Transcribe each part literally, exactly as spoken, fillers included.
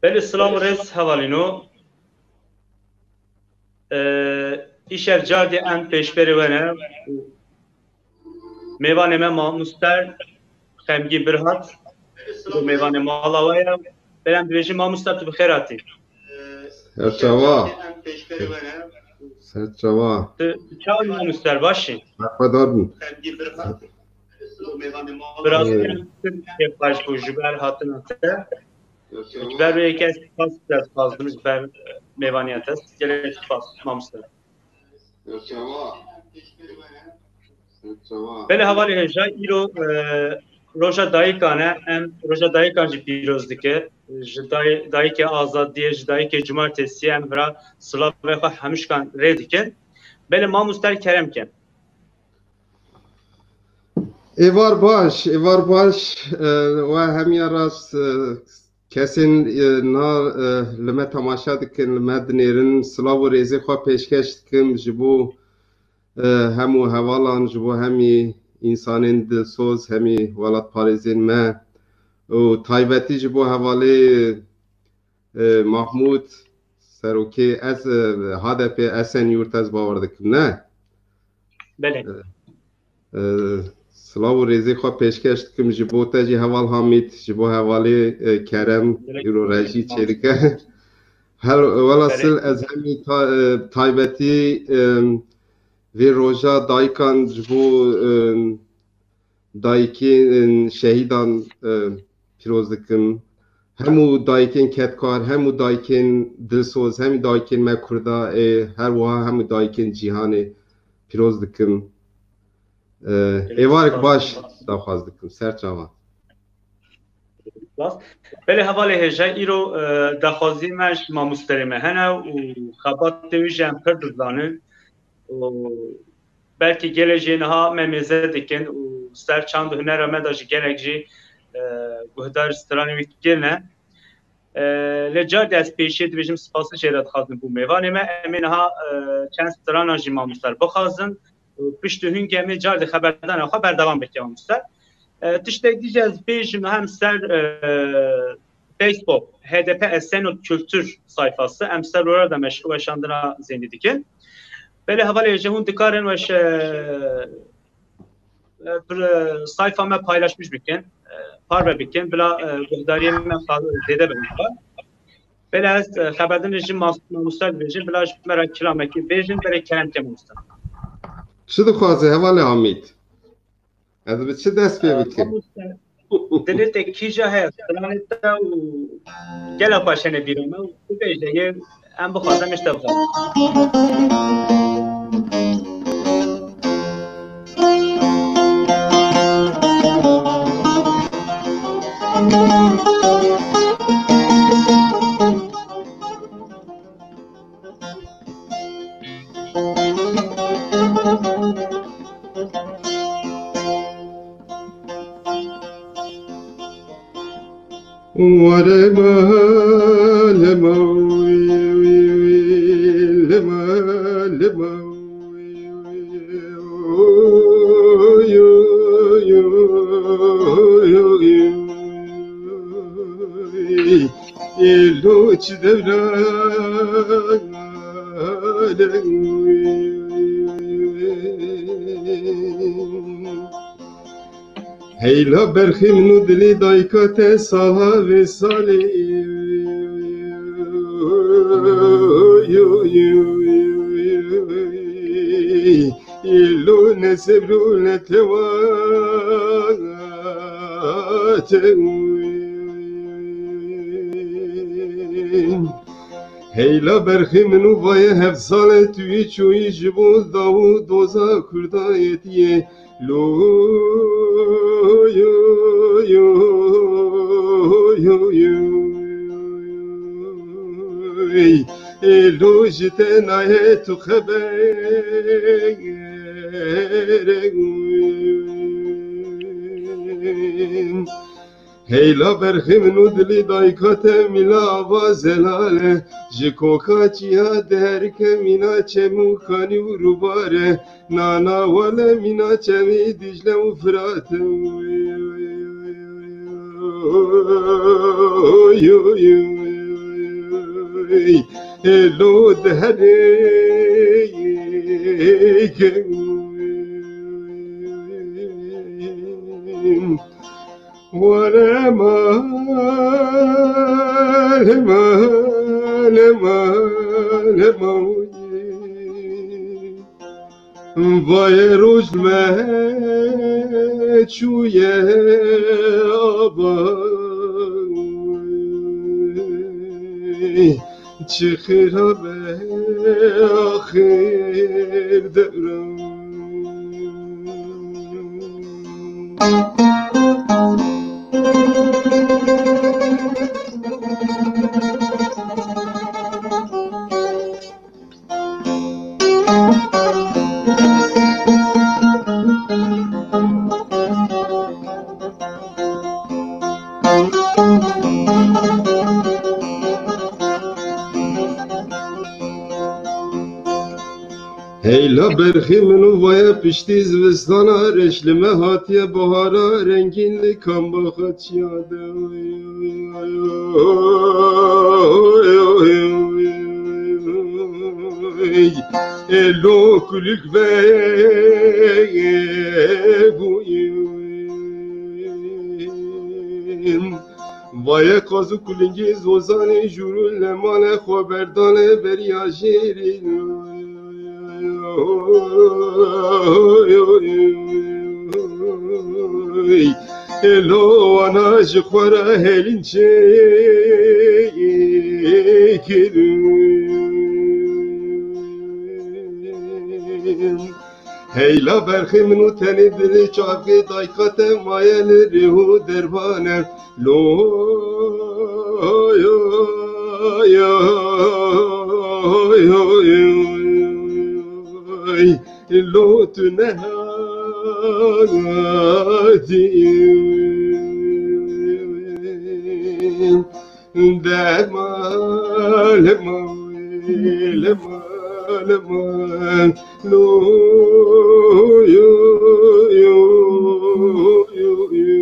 Belê, silav û rêz hevalîno. Ee, îşev cardê em pêşberê we ne. Mêvanê me mamoster Xemgîn Birhat. Mêvanê mala we ye. Belê em dibêjin mamoster tu bi xêr hatî. Serçava. Serçava. Tu çawa mamoster, baş î? Berxwedar bin. Bi rastî em pir kêfxweş bû ji ber hatina te. Ji ber wê yekê ez spas te dixwazim ji ber mêvaniya te. Gelek spas mamoste. Belê hevalê hêja, îro, e, roja dayikan e. Em roja dayikan jî pîroz dikin. Ji day-, dayikê azadiyê, ji dayikê cumartesiyê em vira silavê xwe hemûşkan rê dikin. Belê mamoster kerem ke. Êvar baş, êvar baş, e, we hemiya rast, e, kesên, e, na, e, li me temaşe dikin, li me dinêrin, silav û rêzê xwe pêşkeş dikim ji bo, e, hemû hevalan, ji bo hemî însanên dilsoz, hemî welatparêzên me û taybetî ji bo hevalê, e, Mahmûd, serokê ez, e, H D P Esenyurt ez bawer dikim, ne? Belê. E, e, silav û rêzê xwe pêşkeş dikim ji bo te jî heval Hamîd, ji bo hevalê, e, Kerem, îro rejî çêdike. Her, welasil ez hemî ta-, e, taybetî, e, vê roja dayikan ji bo, e, dayikên şehîdan, e, pîroz dikim. Hemû dayikên kedkar, hemû dayikên dilsoz, hemî dayikên me Kurda, ê, her wiha hemû dayikên cîhanê pîroz dikim. E, êvarek baş daxwaz dikim. Serçava. Belê hevalê hêja, îro, e, daxwazî me ji mamosterê me hene û xebatê wî jî em pir dizanin. û belkî gelek jê niha me mêze dikin û ser çand û hunera me de jî gelek jî, e, guhdar stranê wî kirine. E, lê car dê ez pêşiyê dibêjim, spasî jê re dixwazim bo mêvanê me. Em ê niha, e, çend stranan jî mamoster bixwazin û piştî hingê em ê car dê xeberdana xwe berdewam bikin mamoster. E, tiştek dî jî ez bêjim, hem ser, e, Facebook, H D P Esenyurt Kültür sayfası, em ser orada meş-, weşandina zênî dikin. Belê hevalê ji hûn dikarin weş, e, e, bir, e, sayfa me paylaşmış bikin, e, parve bikin, bila, e, guhdariyê me fa-, zêde bikin. Belê ez, e, xeberdin ji mas-, mamoste dibêjim, bila ji me re kilamekî bêjin, belê kerem ke mamoste. Çi dixwaze hevalê Hamîd? Ez bi çi dest pê bikim? Mamoste, dilê te kîja heye, stranê te û gela paşene bîra me û bibêje yê em bixwazin, em ji te bixwazin. Were ma, lema, lema, lema. Êlo çi dewra Heyla berxê min û dilê dayika te sala vê salê. Êlo ne sebr û ne tewa te. Heyla berxê min û vaye heft sale tu yî çûyî ji bo daw û doza Kurdayetiyê. Lo, yo, yo, yo, yo. Ê, lo ji te nayê tu xeber. Heyla berxê min û dilê dayika te mîla ava zelal e. Ji koka çiya derke mîna çem û kanî û rûbar e. Nana wale mîna çemê Dîcle û Firat e. Ê lo diherê were ma, le ma, le ma, le ma. Vay roj me çûye ava, çi xira be axir devran. Heyla berxê min û vaya piştî zivistana reş li me hatiye bahara rengîn li kamba xaçiya de. Elo kulük ve buyum. Vaye kazu kulingî zozanê jûrû lemane xwe berdane beriya jêrî. Elo wana ji xwe re hêlîn çêkirin. Heyla berxê min û tenê dilê çavkê dayka te maye li rêh û dervane. Lo, yo, yo, yo, yo, lo tu nehatî. Dema, lema, lema, lema, lo, yo, yo, yo, yo, yo,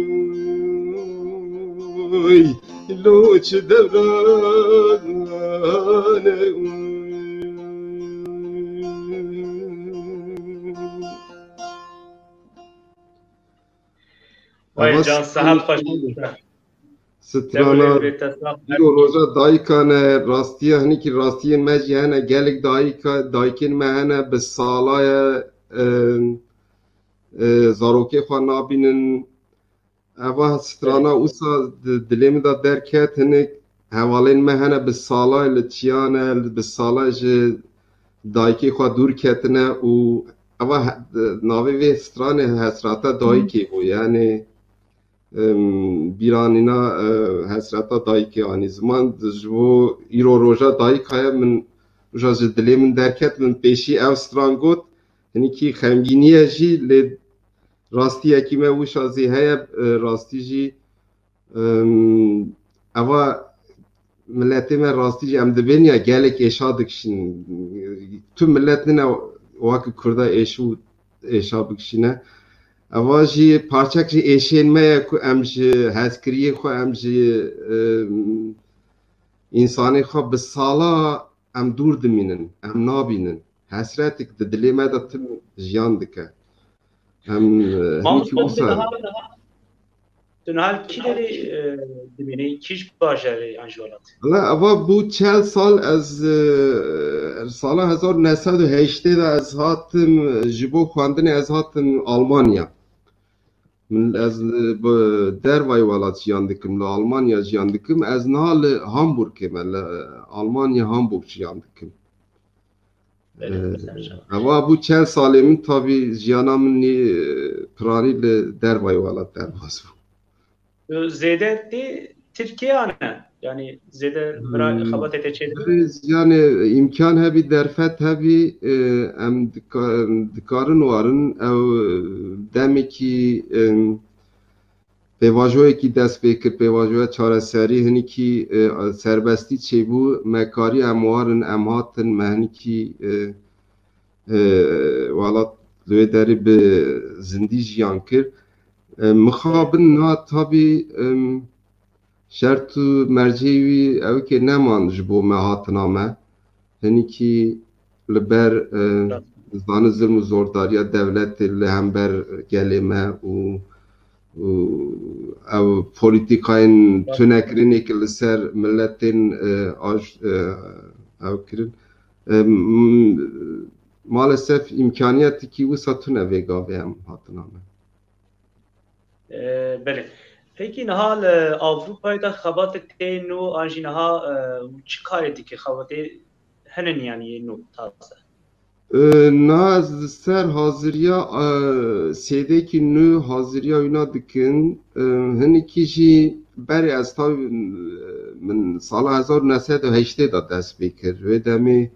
lo çi devran e. Vay can, sehat xweş. Strana îro roja dayika ne, rastiya hinekî rastiyên me jî hene, gelek dayika, dayikên me hene bi sala ye, e, e, zarokê xwe nabînin. Eva strana usa di dilê min de derket, hinek hevalên me hene bi sala li çiya ne, bi sala ji dayikê xwe dûr ketine û eva he-, navê vê stranê hesrata dayikê bû. Yani em, bîranîna, e, hesreta dayikê anî ziman. Ji bo îro roja dayika ye, min roja ji dilê min derket, min pêşî ev stran got, hinekî xemgînî ye jî, lê rastiyekî me wisa zî heye, e, rastî jî, em, eva miletê me rastî jî em dibên ya gelek êşa dikişînin. Tu milet nine wek Kurda êş û êşa bikişîne. Eva jî parçek ji êşên me ye ku em ji hezkiriyê xwe, em ji, em, însanê xwe bi sala em dûr dimînin, em nabînin. Hesretik di dilê me de tim jiyan dike. Em, e, Mamoste, hinekî tu wisa niha, niha, tu niha li kî derê, e, dimînî? Kîj bajarê an ji welat? Wala, eva bû çel sal ez, e, sala hezar neh sed û heştê de ez hatim, e, ji bo xwendinê ez hatim Almanya. Min, ez li, bi dervayî welat jiyan dikim, li Almanya jiyan dikim. Ez niha li Hamburgê me, li, e, Almanya Hamburg jiyan dikim. Belê, Ee, sercan. Eva bû çend salê min, tabî jiyana min nî, e, piranî li dervayî welat derbas bû. Tu zêde tê Tirkiye an ne? Yani zêde bira Hmm, xebatê te çê dibî? Birêz, yani îmkan hebî, derfet hebî, e, em dika-, dikarin warin. Ew, e, demekî, e, pêvajoyekî dest pê kir, pêvajoya çareserî, hinekî, e, serbestî çêbû, me karî em warin, em hatin, me hinekî, e, e, welat li wê derê bi zindî jiyan kir. E, mixabin na tabî, em, Şert û mercê wî ew ke neman ji bo me hatina me. Hinekî li ber, e, Rast. Zanin zilm û zordariya dewletê li hember gelê me û, û ew polîtîkayên Rast. Tunekirinê ke li ser miletên, e, aj, e, ew kirin. E, m-, maalesef îmkaniyetekî wisa tune vê gavê em hatina me. E, belê. Pekî niha li Avrupayê de xebatek tê nû an jî niha, e, çi karê dike xebatê hene niyan yê nû taze? E, niha ez li ser haziriya, e, sêdekî nû haziriya wîna dikin. E, hinekî jî berê ez tav-, e, min sala hezar û neh sed û heştê de dest pê kir. Wê demê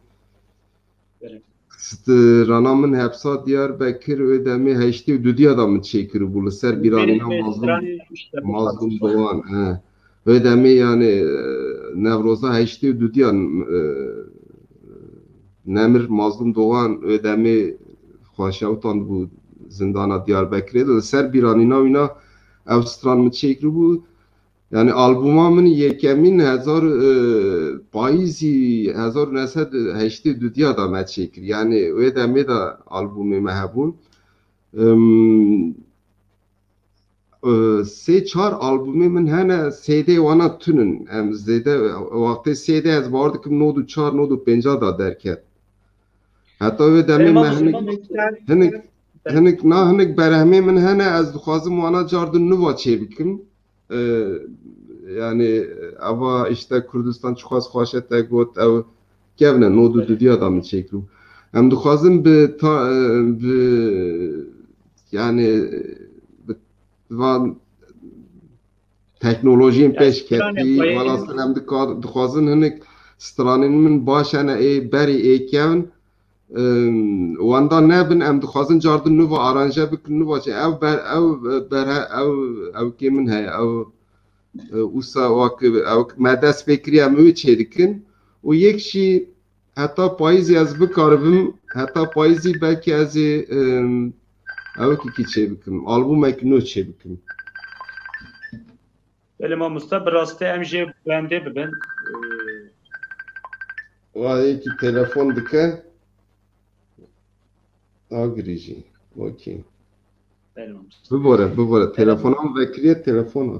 Belê. Strana min hepsa Diyarbekir wê demê heştê û dudiya da min çêkiribû li ser bîranîna Mazlûm, Mazlûm Doğan, he. Wê demê yani, e, Newroza heştê û dudiya, e, nemir Mazlûm Doğan wê demê xwe şewitandibû zindana Diyarbekirê de. Li ser bîranîna wîna ew stran min çêkiribû. Yani albuma min yekemîn hezar, e, payîzî hezar û neh sed heştê û dudiya da me çêkir. Yani wê demê de albumê me hebûn. Em, e, sê çar albumê min hene, C D wana tunin. Em zêde, wextê C D ez bawer dikim nod û çar, nod û pênca da derket. Heta wê demê Ê, me Mamusta, hinik, Mamusta, hinik, Belê. Hinik, na hinik berhemê min hene, ez dixwazim wana cardin nuva çêbikim. E, yani eva işte Kurdistan çiqas xweş e te got, ew kevne nod û Belê. Dudiya da min çêkirû. Em dixwazin bi ta-, e, bi, yani bi van teknolojiyên Yani pêşketî, stranên xwe yên velhasil em dika-, dixwazin hinik stranên min baş hene ê berî ê kevn, em, wenda nebin, em dixwazin cardin nuva aranje bikin, nuva çi ev ber-, ew berhe-, ew, ew kê min heye, ew, e, usa wak, ew me dest pê kiriye, em wê çêdikin û yek jî heta payîzê ez bikaribim, heta payîzî belkî ez ê, em, ewekî çêbikim, albûmekî nû çêbikim. Belê mamoste, bi rastî em jê bendê bibin. Ee, Wa yekî telefon dike. Agirî jî. Okey. Belê mamoste. Bibore, bibore. Telefona min vekiriye telefona.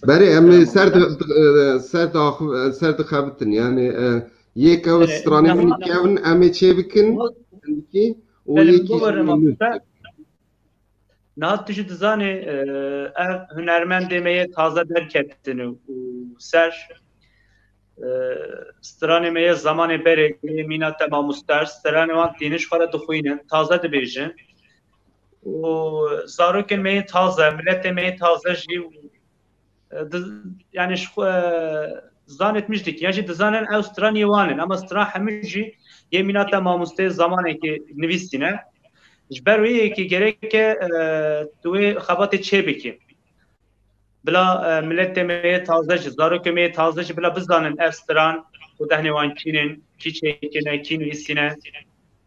Berê em ê ser di, di, e, ser di axi-, e, ser dixebitin. Yani, e, yek ew Belê, stranê min niha kevin em ê çêbikin. Hindikî û Belê, yekî bibore em ê mamoste. Niha tu jî dizanî, e, ev hunermendê me yê taze derketin û ser, e, stranê me yê zamanê berê yê mîna te mamoster, stranê wan tînin ji xwe re dixwînin, taze dibêjin. Û zarokên me yê taze, miletê me yê taze jî, e, di-, yani ji xwe, e, zanê tmiş dikin. Ya jî dizanin ew stran yê wan in. Ama stran hemû jî yê mîna te mamosteyê zamanekî nivîsîne. Ji ber wê yekê gereke, e, tu wê xebatê çê bikî. Bila, e, miletê me yê taze jî, zarokê me yê taze jî bila bizanin ev stran û dehnê wan kî ne, kî çêkirine, kî nivîsîne.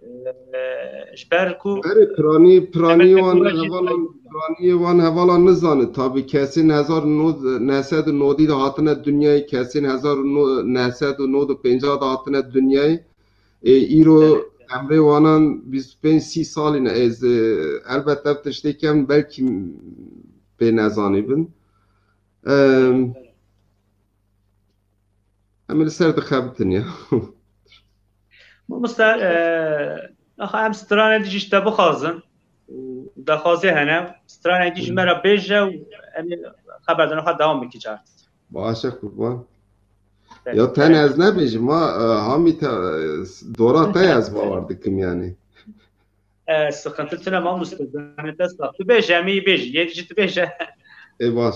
E, ji ber ku Berê piranî, piranî wan hevalan, piraniyê wan hevalan nizane. Tabî kesên hezar neh sed û nodî de hatine dinyayê, kesên hezar neh sed û nod û pêncah de hatine dinyayê. Ê, îro Evet. emrê wanan bîst û pênc sî salî ne. Ez, e, elbet ev tiştê kem belkî pê nezanî bin. Em, em li ser dixebitin ya. Mamoste, e, axa em stranê dijî ji te bixwazin û daxwazê hene, stranekî ji me re bêje û em ê xeberdana xwe dewam bikî cart. Baş e qurban. Belê, Ya tenê belê. ez nebêjim, ha, e, hamî te, e, dora te ez bawer dikim yani. E, sıkıntı tune mamoste, zehmet esta. Tu bêje, em ê bêjî, yek jî tu bêje. Ê baş.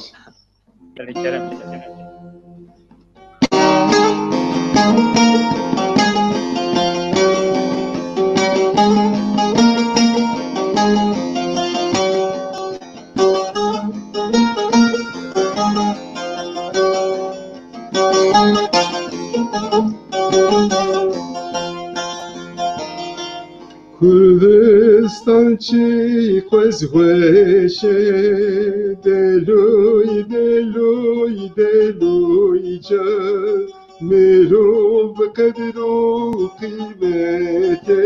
Belê, kerem. Kurdistan çi qwez xweş e, deloy, deloy, deloy can. Mirov bi qedir û qîmete,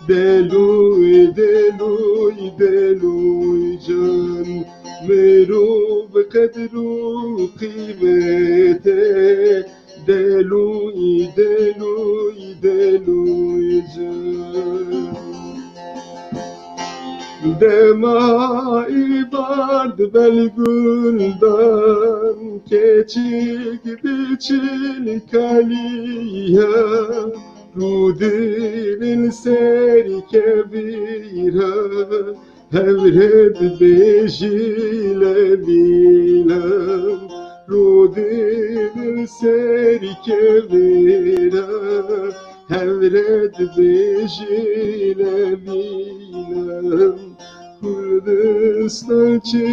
deloy, deloy, deloy can. Mirov bi qedir û qîmete, deloy, deloy, deloy can. Dema îbar dibel gundan, keçik diçil kaliya, rûdinin ser kevîra, hevre dibêjî levîna, rûdinin ser kevîra, hevre dibêjî levîna. Kurdistan çi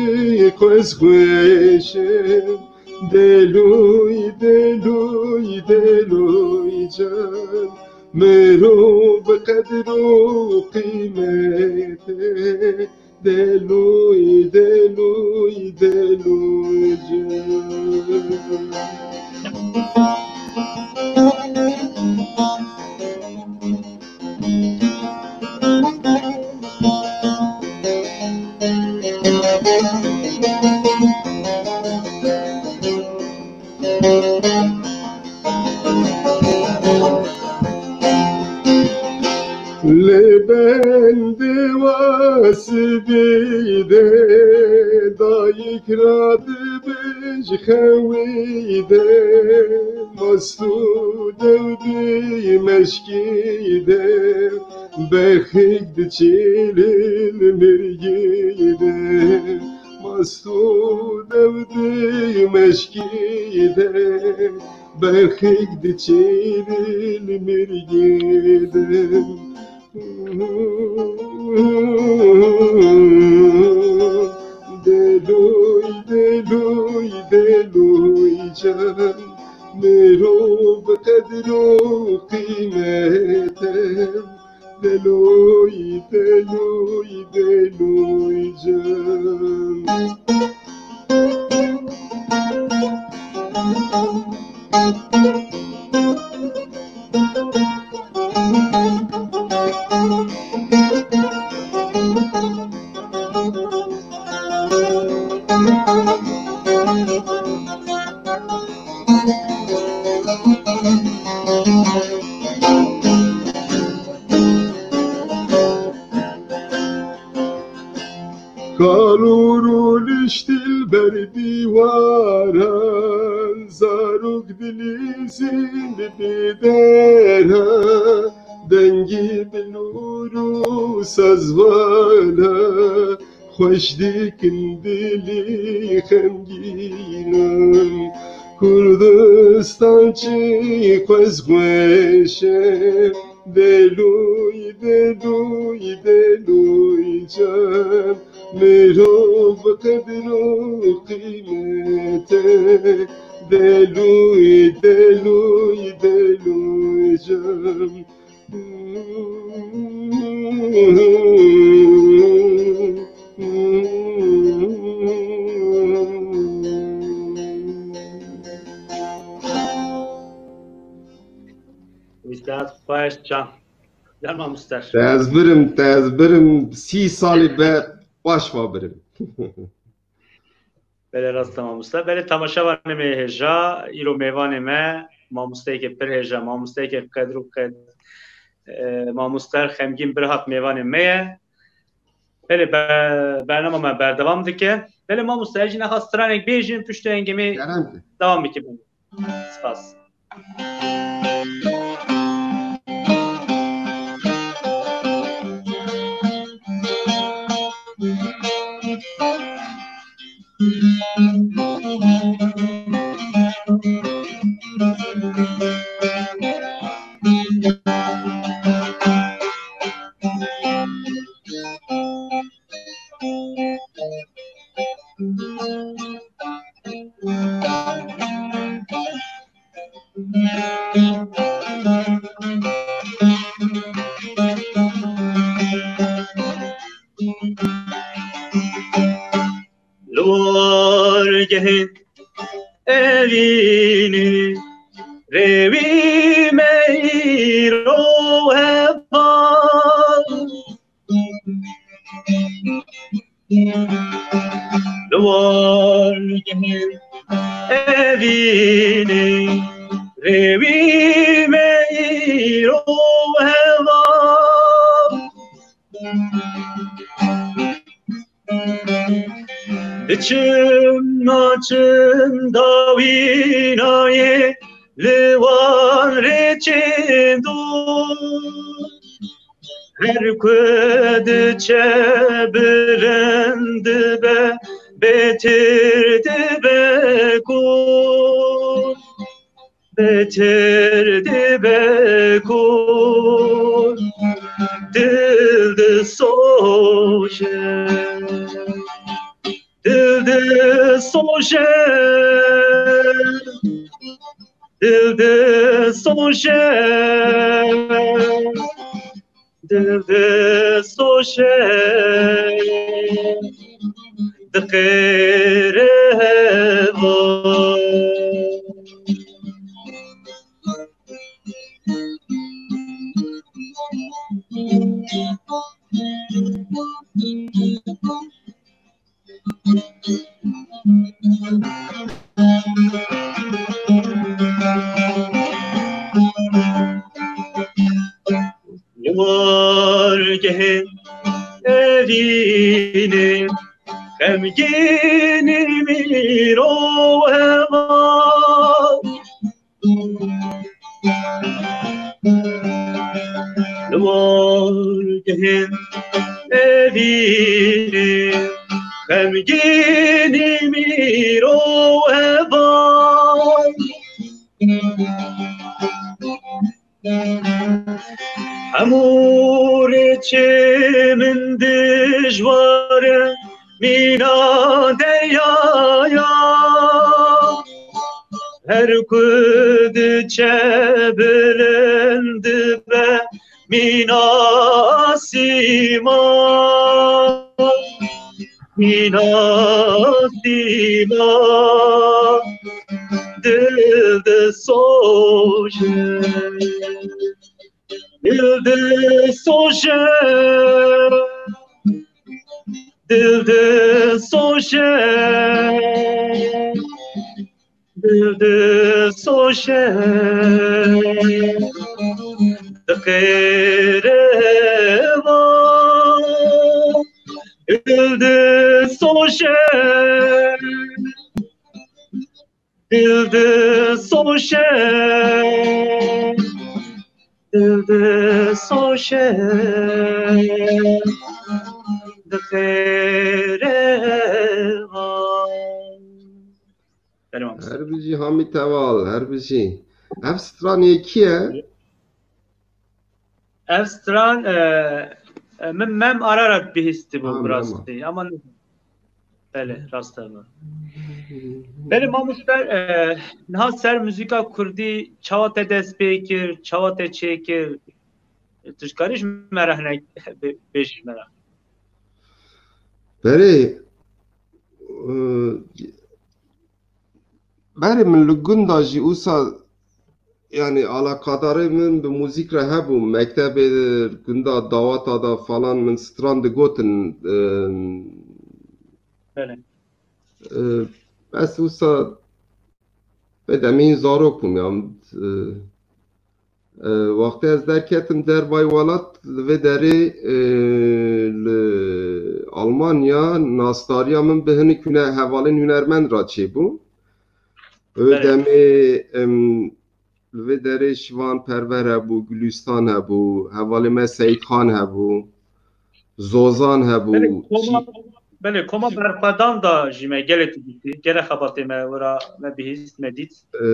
qwez xweş e, deloy, deloy, deloy can. Mirov bi qedir û qîmete, deloy, deloy, deloy can. Li bendê wasibî de, dayik radibin ji xewî de, mast û dewdî meşkî de, bexik diçilin mirgî de, mast û dewdî meşkî de, bexik diçilin mirgî de. Deloy, deloy, deloy can, mirov bi qedir û qîmete, deloy, deloy, deloy can. Kal û rûnişt li ber dîwaran, zarok dilîzin bi bêdera, dengî bilûr û sazvana, xweş dikin dilî xemgînan. Kurdistan çi qwez xweş e, deloy, deloy, deloy can, mirov bi qedir û qîmete, deloy, deloy, deloy can. Wî saet xweş can. Gel mamoster. Te ez birim, te ez birim, sî salî be paş va birim. Belê, rast e mamoste. Belê, temaşevanê me hêja, îro mêvanê me, mamosteyeke pir hêja, mamosteyeke qedir û qed-, e, mamoster Xemgîn Birhat mêvanê me ye. Belê, be-, bernama me berdewam dike. Belê mamoste, ez jî nexa stranek bêjim, piştî hengê me Kerem ki. Devam bike. Spas. wargehên evînê, rêwî me îro heval. Li wargehên evînê, rêwî me îro heval. Diçim naçim dawînayê li wan rêçên dûr. Her ku diçe bilind dibe, bêtir dibe kûr. Bêtir dibe kûr. Dil disoje. Dil disoje. Dil disoje. Dil disoje. Diqêre heval. Li wargehên evînê, xemgînî mîro heval. Li wargehên evînê, xemgînî mîro heval. Hemû rêçê min dijwar e, mîna deryaya. Her ku diçe bilind dibe, mîna sîma. Mîna sîma. Dil disoje. Dil disoje. Dil disoje. Dil disoje. Diqêre va. Dil disoje. Dil disoje. Dil disoje. Diqêre va. Belê mamoste. Her bijî Hamî Teval, her bijî. Ev stran yê kî ye? Ev stran, e, e, min Mem Ararat bihîstibû. Ha, bi rastî. Mem. Ama ne-, belê, rast e. Belê mamoste, e, niha ser muzîka kurdî çawa te dest pê kir, çawa te çêkir? Tu ji karî ji me re hinek bê-, bêjî ji me re. Belê, e, Berê min li gunda jî wisa, yanî alakadarê min bi muzîk re hebû, mektebê gunda dawata da falan min stran digotin, e, Belê. e, ez wisa vê demê zarok bûm ya, e, E, wextê ez derketim dervayî welat, li vê derê, e, li Almanya nasdariya min bi hinek hune-, hevalên hunermend re çêbû. Wê Belê. demê, em, li vê derê Şivan Perwer hebû, Gulîstan hebû, hevalê me Seyîdxan hebû. Zozan hebû, Belê, koma, çî- belê, koma berxwedan da jî me gelê tu dîtî, gelê xebatê me wira me bihîst, me dît. E,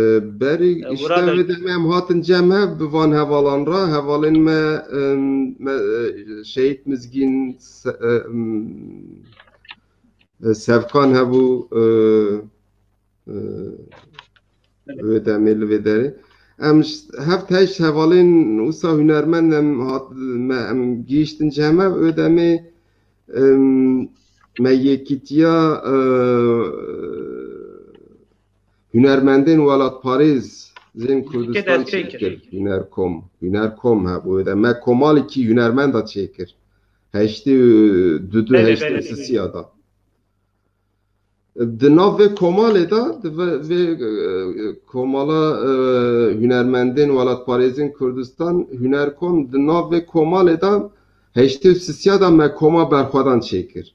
berî E, işte wira da vê demê em hatin cem hev bi van hevalan re, hevalên me, em, me, e, Şehîd Mizgîn, Se-, e, em, e, Sevkan hebû, e, e, Belê. Wê demê li vê derê. Em ş-, heft heşt hevalên wisa hunermend em hat, me, em gihîştin cem hev, wê demê, em, me yekîtiya, e, hunermendên welatparêz yên Kurdistan çêkir. Hunerkom. Hunerkom hebû. Wê de me komalekî hunermenda çêkir. Heştê û du du, heştê û sisiya da. Di nav vê komalê de, di vê, vê, e, komala, e, hunermendên welatparêzên Kurdistan, Hunerkom, di nav vê komalê de heştê û sisiya de me koma berxwedan çêkir.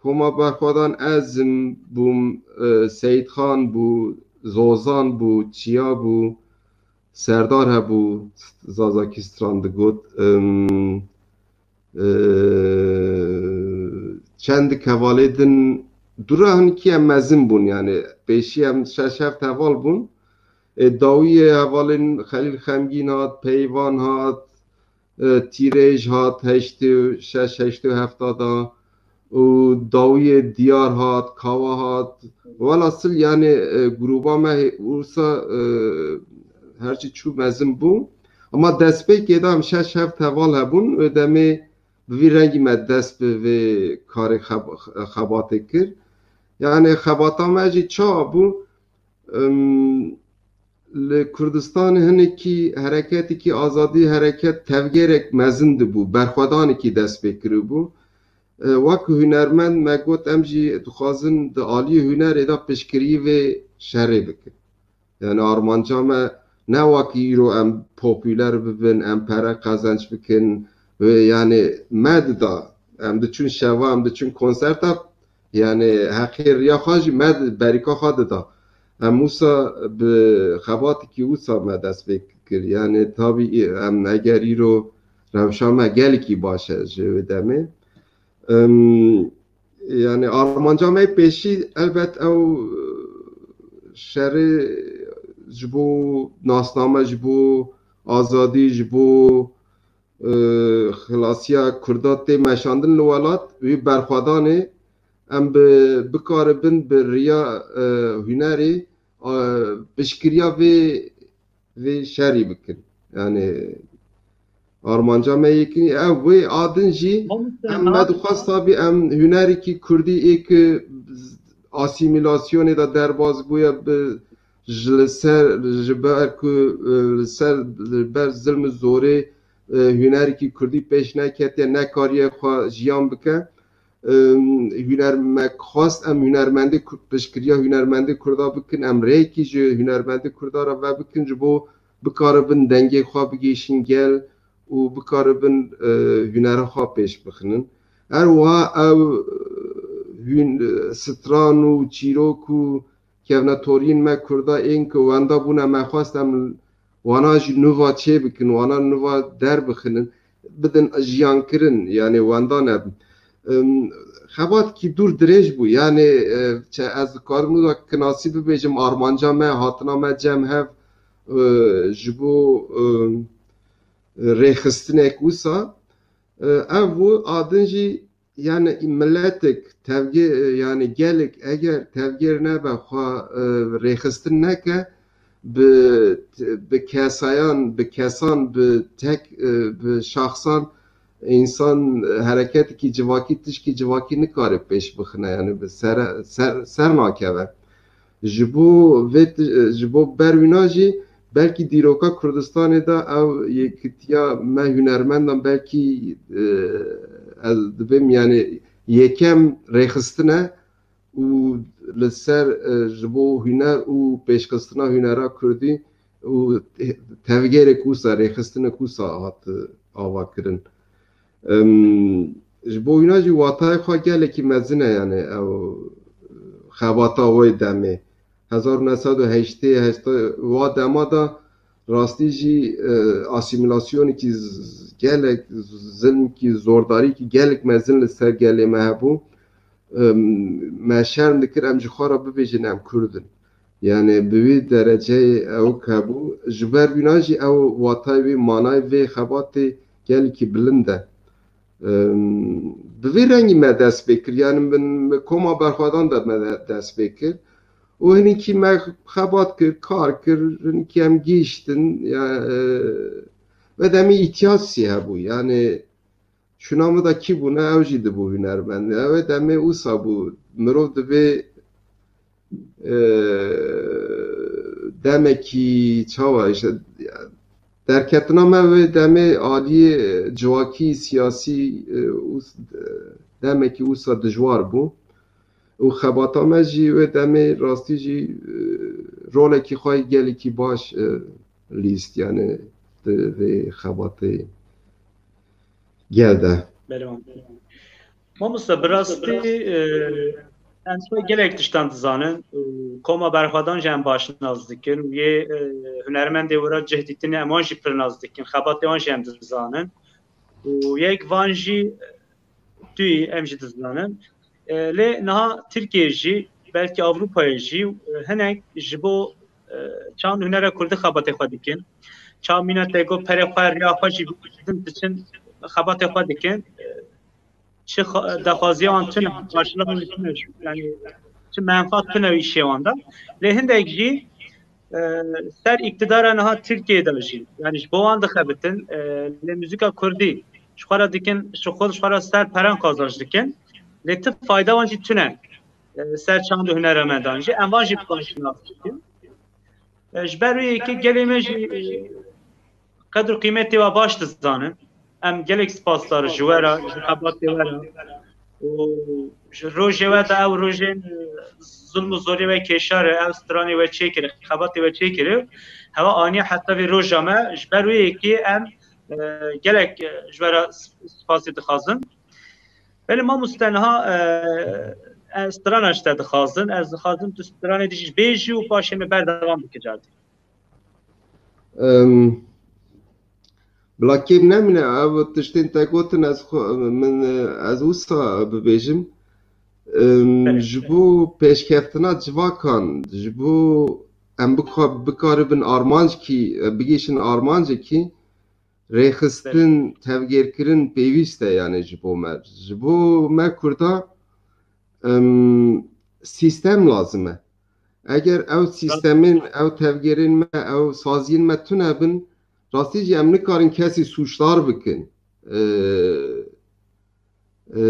Koma berxwedan ez im, bûm, e, Seyîd Xan bû, Zozan bû, Çiya bû, Serdar hebû, Zazakî stran digot. Em, e, çend hevalê din dû re hinkî em mezin bûn, yani pêşî em şeş heft heval bûn. E, dawiyê hevalên Xelîl Xemgîn hat, Peyvan hat, e, Tîrêj hat, heştê û şeş, heştê û heft da, û dawiyê Diyar hat, Kawa hat. Welhasil, yani, e, grûba me hê-, wisa, e, herçî çû mezin bû. Ama destpêkê de em şeş heft heval hebûn, wê demê bi vî rengî me dest bi vê karê xeb-, xebatê kir. Yani xebata me jî çawa bû? Em, li Kurdistanê hinekî hereketekî azadî hereket tevgêrek mezin dibû, berxwedanekî dest pê kiribû. E, wek hunermend me got, em jî dixwazin di aliyê hunerê de piştgiriyî vê şerê bikin. Yani armanca me ne wek îro em popüler bibin, em pere qezenc bikin. Wê, yani me dida, em diçûn şeva, em diçûn konserta, yani heqê riya xwe jî me di-, berîka xwe dida. Em wisa bi xebatekî wisa me dest pê kir. Yani tabî em eger îro rewşa me gelekî baş e ji wê demê. Em, yani armanca me pêşî elbet ew şerê ji bo nasname, ji bo azadî, ji bo, e, xilasiya Kurda tê meşandin li welat, wî berxwedanê em bi, bikaribin bi riya, e, hunerê, e, piştgiriya vê, vê şerî bikin. Yani armanca me yekî ev wê adin jî em me dixwest tabî em hunerekî kurdî ê ki asîmîlasyonê de derbas bûye bi ji li ser, ji ber ku, e, li ser, li ber zilm û zorê, e, hunerekî kurdî pêş neketiye, nekariye xwe jiyan bike. Em, huner-, me xwest em hunermendê Kur-, piştgiriya hunermendê Kurda bikin, em rêyekî ji hunermendê Kurda re vebikin, ji bo bikaribin dengê xwe bigihîşin gel û bikaribin, e, hunera xwe pêş bixinin. Her wiha ew, e, hûn-, e, stran û çîrok û kevnetoriyên me Kurda ên ku wenda bûne, me xwest em wana jî nûva çê bikin, wana nûva derbixinin, bidin jiyankirin, yani wenda nebin. Em, xebatkî dûr dirêj bû, yani, e, çe-, ez dikarim wisa kinasî bibêjim, armanca me, hatina me cem hev, e, ji bo, e, rêxistinek wisa, e, ev bû, adin jî, yani miletek tevgê, yani gelek eger tevgêr nebe xwe, e, rêxistin neke, bi, bi kesayan, bi kesan, bi tek, e, bi şaxsan însan, e, hereketekî civakî, tişkî civakî nikare pêş bixine, yani bi ser, ser, ser nakeve. Ji bo vê ti-, ji bo berwîna jî belkî dîroka Kurdistanê de ew yekitiya me hunermendan belkî, e, ez dibêm, yani yekem rêxistin e û li ser, e, ji bo huner û pêşxistina hunera kurdî û tevgêrek wisa, rêxistinek wisa hat avakirin. Em, ji bo wîna jî watayê xwe gelekî mezin e, yani ew xebata wê demê. Hezar û neh sed û heştê, heştê wa dema de rastî jî, e, asîmîlasyonekî z-, gelek, zilmkî, zordarîkî gelek mezin li ser gelê me hebû. Em, me şerm dikir em ji xwe re bibêjin em Kurd in. Yani bi wî dereceyê ew hebû. Ji ber wîna jî ew watayê wî, manayê vê xebatê gelekî bilind e. Em, bi vî rengî me dest pê kir. Yani min, min koma berxwedan de me de-, dest pê kir. Û hinekî me xebat kir, kar kir, hinekî em gihîştin. Ya, e, ve demê îhtiyacî hebû. Yani şûna min de kî bûne, ew jî dibû hunermend. Ew ê demê wisa bû. Mirov divê, e, demekî çawa, işte, derketina me wê demê aliyê civakî, siyasî, e, û s-, demekî wisa dijwar bû. Û xebata me jî wê demê rastî jî, e, rolekî xwe yê gelekî baş, e, lîst, yani di vê xebatê gel de. Belê wan. Mamoste, bi rastî, e, em xwe gelek tiştan dizanin û koma berxwedan jî em baş nas dikin û yê, e, hunermendê wira cih dîtinê em wan jî pir nas dikin, xebatê wan jî em dizanin. Û yek van jî, e, tu yî, em jî dizanin. E, lê niha Tirkiyeyê jî, belkî Ewropayê jî, e, hinek ji bo, e, çand û hunera kurdî xebatê xwe dikin. Çawa mîna te got, perê xwe, riya xwe jî bidin, diçin xebatê xwe dikin. E, çi xa-, daxwaziya wan tune, karşılığı wan tune, yani çi menfaat tune îşê wan de. Lê hindek jî, e, ser îktidara niha Tirkiyeyê de jî, yani ji bo wan dixebitin, e, lê muzîka kurdî ji xwe re dikin, ji xwe, ji xwe re ser peran qazanç dikin. Lê ti fayda wan jî tune, e, ser çand û huneremendan jî. Em van jî baş nas dikin. E, ji ber wê yekê gelê me jî, e, qedr û qîmetê we baş dizanin. Em gelek spasdar ji we re, ji xebatê we re. Û ji rojê we de ew rojên, e, zulm û zorê we kêşa re, ew stranê we çêkirî, xebatê we çêkirî. Hewa aniye heta vê roja me, ji ber wê yekê em, e, gelek, e, ji we re sp-, spasî dixwazin. Belê mamoste, niha, e, e, strana ji te dixwazin. Ez dixwazim tu stranê dijî bêjî û paşê me berdewam bike cardî. Em, bila kêm nemîne, ev tiştên te gotin, ez xwe, min, ez wisa bibêjim. Em, Belê. Ji bo pêşkeftina civakan, ji bo em bika-, bikaribin armancekî, bigihîşin armancekî, rêxistin, Belê. Tevgêrkirin pêwîst e, yani ji bo me. Ji bo me Kurda, em, sîstem lazim e. Eger ew sîstemên, ew tevgêrên me, ew saziyên me tune bin, rastî jî em nikarin kesî sûcdar bikin. E, e,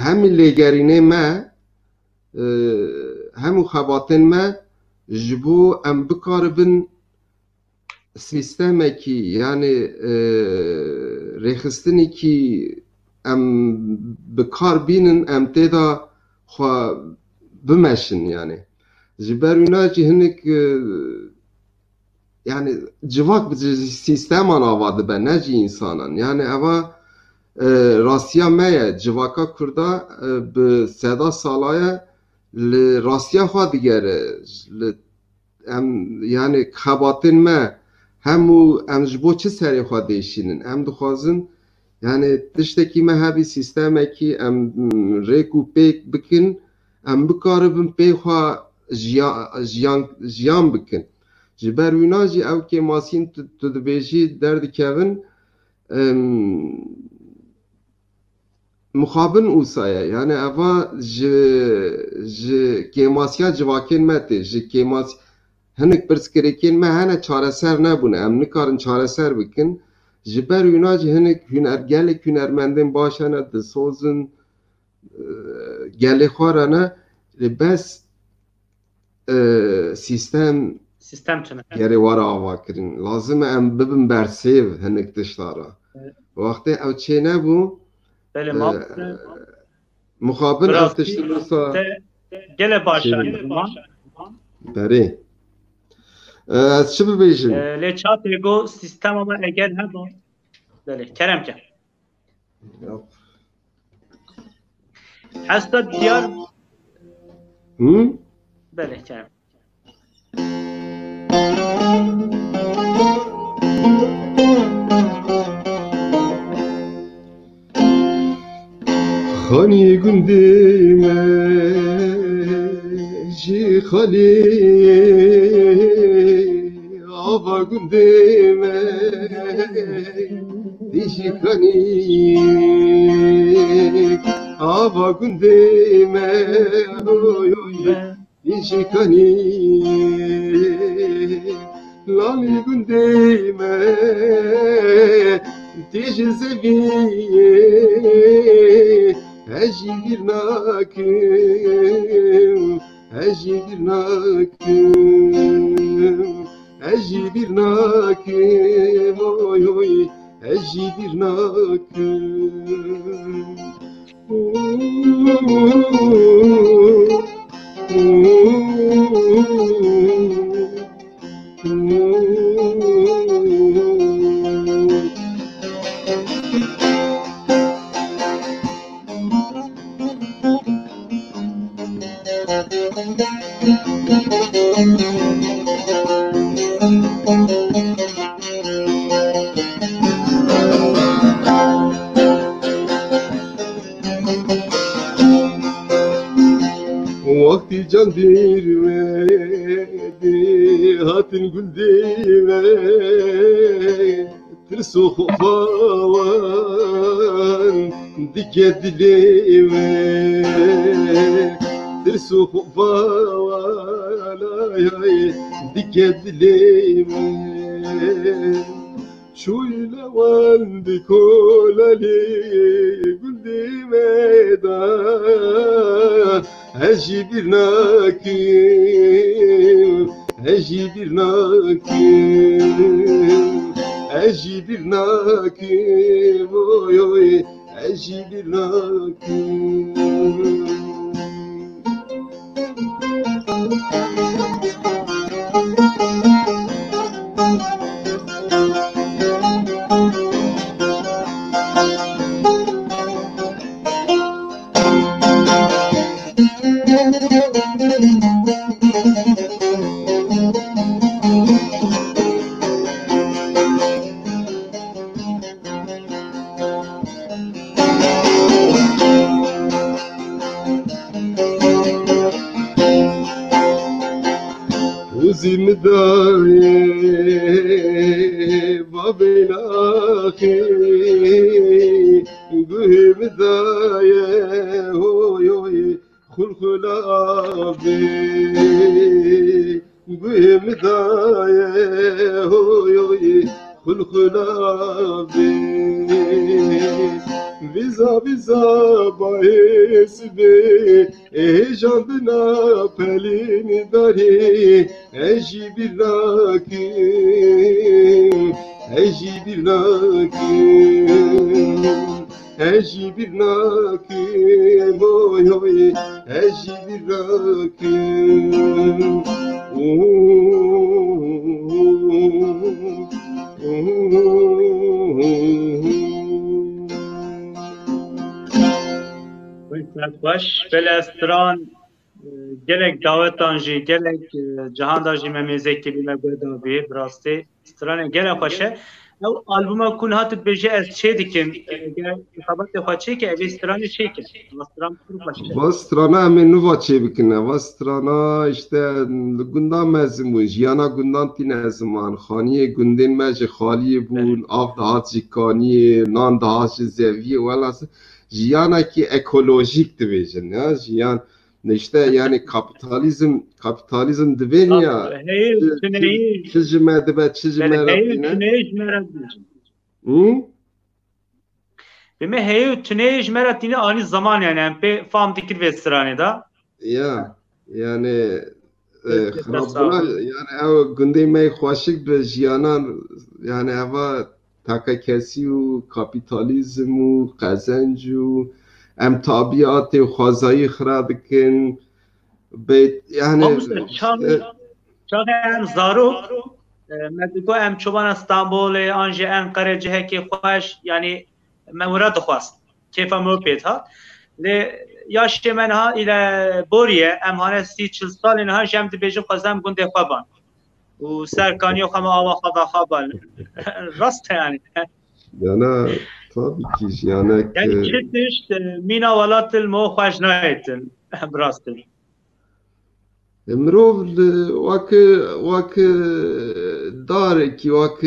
hemî lêgerînê me, e, hemû xebatên me ji bo em bikaribin sîstemekî, yani, e, rêxistinekî em bi kar bînin, em tê de xwe bimeşin, yani. Ji ber wîna jî hinek, e, yani, civak bi sîsteman ava dibe, ne jî însanan. Yani, eva, e, rastiya me ye. Civaka Kurda, e, bi seda sala ye li rastiya xwe digere, li em, yani xebatên me hemû em ji bo çi serê xwe diêşînin? Em dixwazin, yani tiştekî me hebî sîstemekî em, mm, rêk û pêk bikin, em bikaribin pê xwe jiya-, jiyan, jiyan bikin. Ji ber wîna jî ew kêmasiyên tu, tu dibêjî derdikevin, em, mixabin wisa ye. Yani eva ji, ji kêmasiya civakên me tê, ji kêmas-, hinek pirsgirêkên me hene çareser nebûne. Em nikarin çareser bikin. Ji ber wîna jî hinek huner-, gelek hunermendên baş hene, disozin, e, gelê xwe re ne. Lê bes e, sîstem Sîstem tune. Gerê were ava kirin. Lazim e em bibin bersêv hinek tişta re. Evet. Wextê ew çê nebû, Belê, e, ma mixabin ev tişt wisa te gele baş çê anî. Berê. E, ez çi bibêjim? E, lê çatê go sîstema me eger hebû. Belê, kerem ke. Yok. Hesta diyar. Hı? Belê, kerem. Xanî gundê me jî xalî ava gundê me, dijî kanî ava gundê me, oy, oy, dijî kanî lalî gundê me, dijî zevî ez jî vîr nakim. Ez jî bîr nakim, ez jî bîr nakim, oy, oy, ez jî bîr nakim. Wextî can dîr we dê hatin gundê we, tirs û xofa wan dike dilê we, tirs û xofa wan ay ay dike dilê we. Şûyî lewan di kolalê gundê me de, ez jî bîr nakim, ez jî bîr nakim, ez jî bîr nakim, oy, oy, ez jî bîr nakim. Hûzî min daye bavê naxê, guhê min daye hoy hoy xulxula bê. Guhê min daye hoy hoy xulxula bê. Vîza vîza bahê sibê, hêjandina pelên darê, ez jî bîr nakim, ez jî bîr nakim. Ez jî bîr nakim, oy, oy, ez jî bîr nakim. Xweş, belê ez stran, e, gelek dawetan jî, gelek, e, cihanda jî me mêzekî bî me guhda bî, bi rastî. Stranê gelek xweş e. Ew albuma ku niha tu dibêje ez çê dikim, eger xebatê xwe çêke, ev ê stranê çêke. Ev stran pir xweş e. Va strana em ê nuva çê bikin. Va strana işte li gundan mezin bûn. Jiyana gundan tîne ziman. Xaniyê gundên me ji xaliyê bûn. Av dihat ji kaniyê, nan dihat ji zeviyê. Welhasil jiyanekî ekolojîk dibêjin. Ya, jiyan İşte yani kapitalizm, kapitalizm dibên ya, heye û çi, çi, çi ji me dibe, çi ji me re tîne. Heye û tuneyê ji me re dibêjin. Hı? Bi me heye û tuneyê ji me re tîne anî zeman yani em pê fam dikir vê stranê de. Ya, yani, e, xirabûna, yani ew gundê me xweşik bi jiyanan, yani eva takekesî û kapîtalîzm û qezenc û em tabîatê û xwezayî xira dikin. Bê-, yani, Mamoste, çaxê, e, çaxê em zarok, e, me digot em çobana Stenbolê an jî Enqerê cihekê xweş, yanî me wira dixwest. Kêfa me pê dihat. Lê yaşê me niha île borî ye, em hane sî çil salê niha jî em dibêjin xwezem gundê xwe ban. Û ser kaniyê xwe me awa xwe da xwe ban. Rast e yani. Yana, tabii ki, yani, yani, e, çi tişt, e, mîna welat il mo xweş nayêtin. Bi rastî. E, mirov li, wek, wek darekî, wek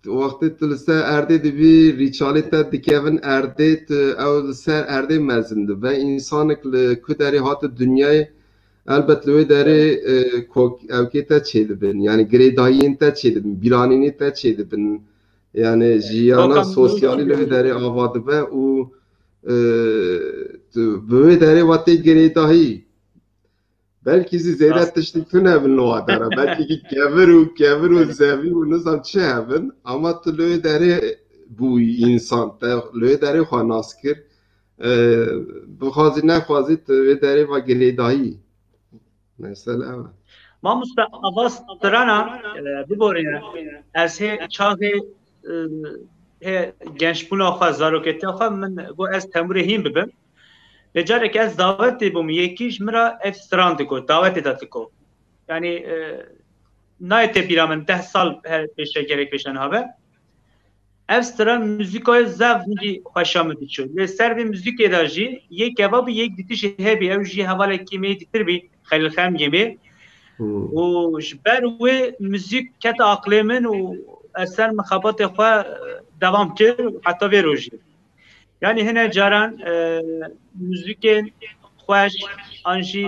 wextê tu li ser erdê dibî, rîçalê te dikevin erdê, tu ew li ser erdê mezin dibe. Însanek li ku derê hate dinyayê, elbet li wê derê, e, kok-, ewkê te çêdibin, yani girêdayiyên te çêdibin, bîranînê te çêdibin. Yani jiyana sosyalî li wê derê ava dibe û, e, tu bi wê derê ve tê girêdahî. Belkî zî zêde tiştî tune bin li wa dera. Belkî kevir û kevir û zevî û nizam çi hebin. Ama tu li wê derê bûyî însan, te li wê derê xwe nas kir. E, bixwazî nexwazî tu wê derê ve girêdayî. Mesele ev e. Mamoste, ava strana, e, biborîne. Ez hê çaxê, e, hê gençbûna xwe, zaroketiya xwe min got ez temurê hîn bibim. Lê careke ez dawetê bûm, yekî ji min re ev stran digot, dawetê de digot. Yanî, e, nayê tê bîra min, deh sal her pêşe gerek pêşe niha be. Ev stran muzîkayê zaf hingî xweşa min diçû. Lê ser vê muzîkê de jî yek kebabî yek dîtişê hebî, ew jî hevalekî me yê dîtir bî, Xelîl Xemgê me. Hmm. Û ji ber wê muzîk ket aqlê min û ez ser min xebatê xwe, e, devam kir heta vê rojê. Yanî hine caran, e, muzîkên xweş an jî,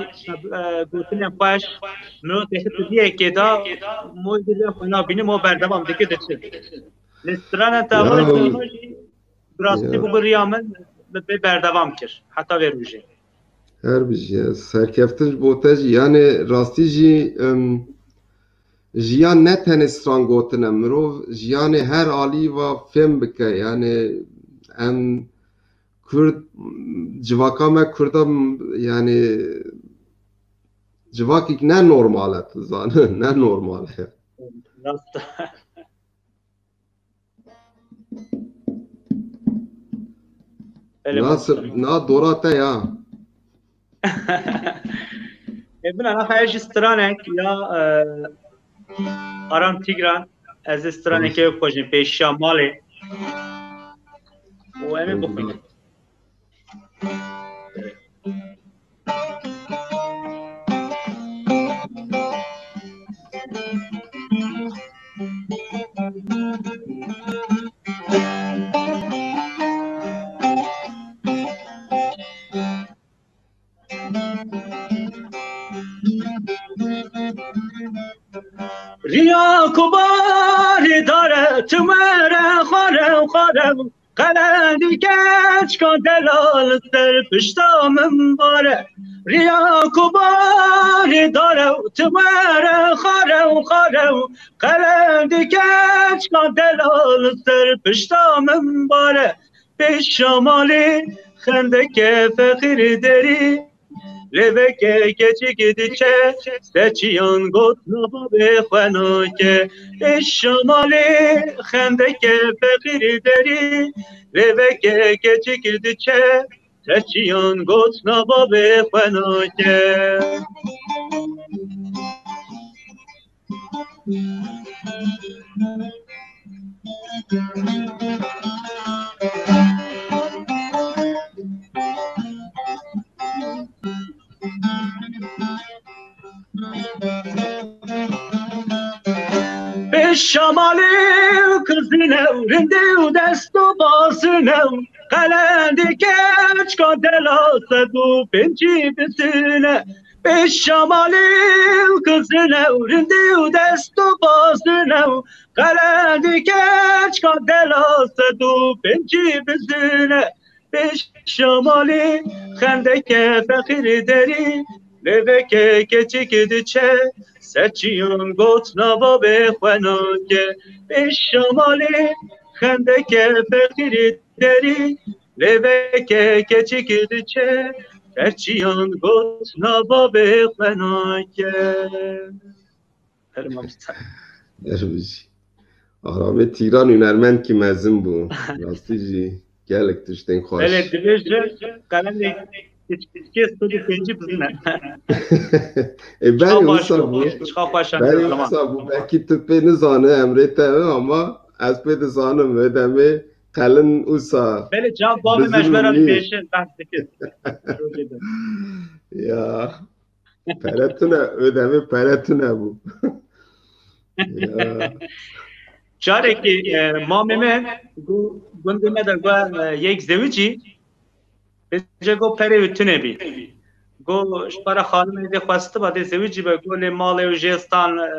e, gotinên xweş, mirov dixit di yekê de, mo dil xwe nabînim, mo berdewam dike diçe. Lê strana te ava jî bi rastî bû bi riya min, min pê berdewam kir heta vê rojê. Her bijî, serkeftin ji bo te jî. Yanê rastî jî, em, jiyan ne tenê stran gotin e. Mirov jiyanê her alî va fêm bike. Yanê em Kurd, civaka me Kurda, yanê civakîk ne normal e, tu zanî, ne normal e. Rast e. Belê, na, mamoste. Na dora te ya. E, bina, naxa ez jî stranek ya, e, Aram Tigran, ez ê stranekê bixwejim, Pêşiya Malê. Û em ê bixwînin. Riya ku barî dare, tu mere xware û xware û qelendî keçka delal ser pişta min bare. Riya ku barî dare û tu mere xware û xware û qelendî keçka delal ser pişta min bare. Pêşiya Malê xendeke feqîrî derî, lêveke keçik diçe, ser çiyan gotina bavê xwe nake. Pêşiya Malê xendeke feqîrî derî, lêveke keçik diçe, ser çiyan gotina bavê xwe nake. Pêşiya Malê û kizine û rindê û dest û bazine û qelendî keçka dela sed û pêncî bizine. Pêşiya Malê û kizine û rindê û dest û bazine û qelendî keçka dela sed û pêncî bizine. Pêşiya Malê xendeke feqîrî derî, lêveke keçik diçe, ser çiyan gotina bavê xwe nake. Pêşiya Malê xendeke feqîrî derî, lêveke keçik diçe, ser çiyan gotina bavê xwe nake. Belê, mamoste. Derbijî. Aramê Tîgran hunermendkî mezin bû. Rastî jî gelek tiştên xweş. Belê, dibêje qelemê kiçkê sed û pêncî bizine. E, berê wisa bû. Çiqa xweş e. Berê wisa bû. Belkî tu pê nizane emrê te, ama ez pê dizanim. Wê demê qelin wisa. Belê, cevap bavê me ji me re dibêje, behs dikir. Ya. Pere tune, o demê pere tune bû. Ya. Carekê, e, mamê me gu-, gundê me de gu, e, yek zewicî, bêje gu perê wî tune bî. Gu ji para xanimê dê xwestiba dê zewicî be, gu lê malê wî jê stan, e,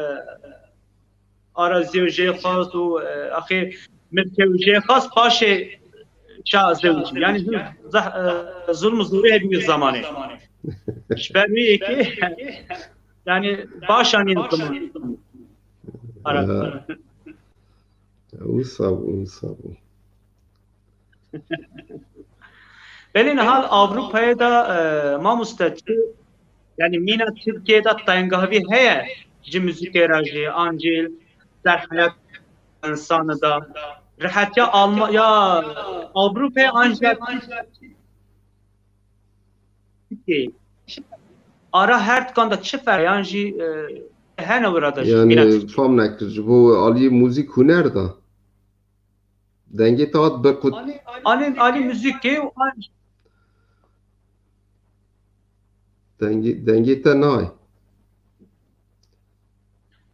araziyê wî jê xwest û, e, axê milkê wî jê xwest, paşê ça zewicî. Yanî zul-, zah-, e, zulm û zorê hebî wî zamanê. Ji ber wê yekê, yani baş anîn ziman. Ara. Ya. Wisa bû, wisa bû. Belê niha li Ewropayê de, e, mamoste çi, yani mîna Tirkiyeyê de tengahvî heye ji muzîkê re jî, an jî ser heyat însanê de. Rihetiya Alma-, ya Ewropayê an jî Tirkiyeyê. Ara her dikan de çi ferq, yan jî, e, hene wira de jî, mîna Yani Tirkiyeyê. Fam nekir, ji bo aliyê muzîk huner de. Dengê te hat bi qut- Anî, anî muzîkê û an- Dengê, dengê te nayê.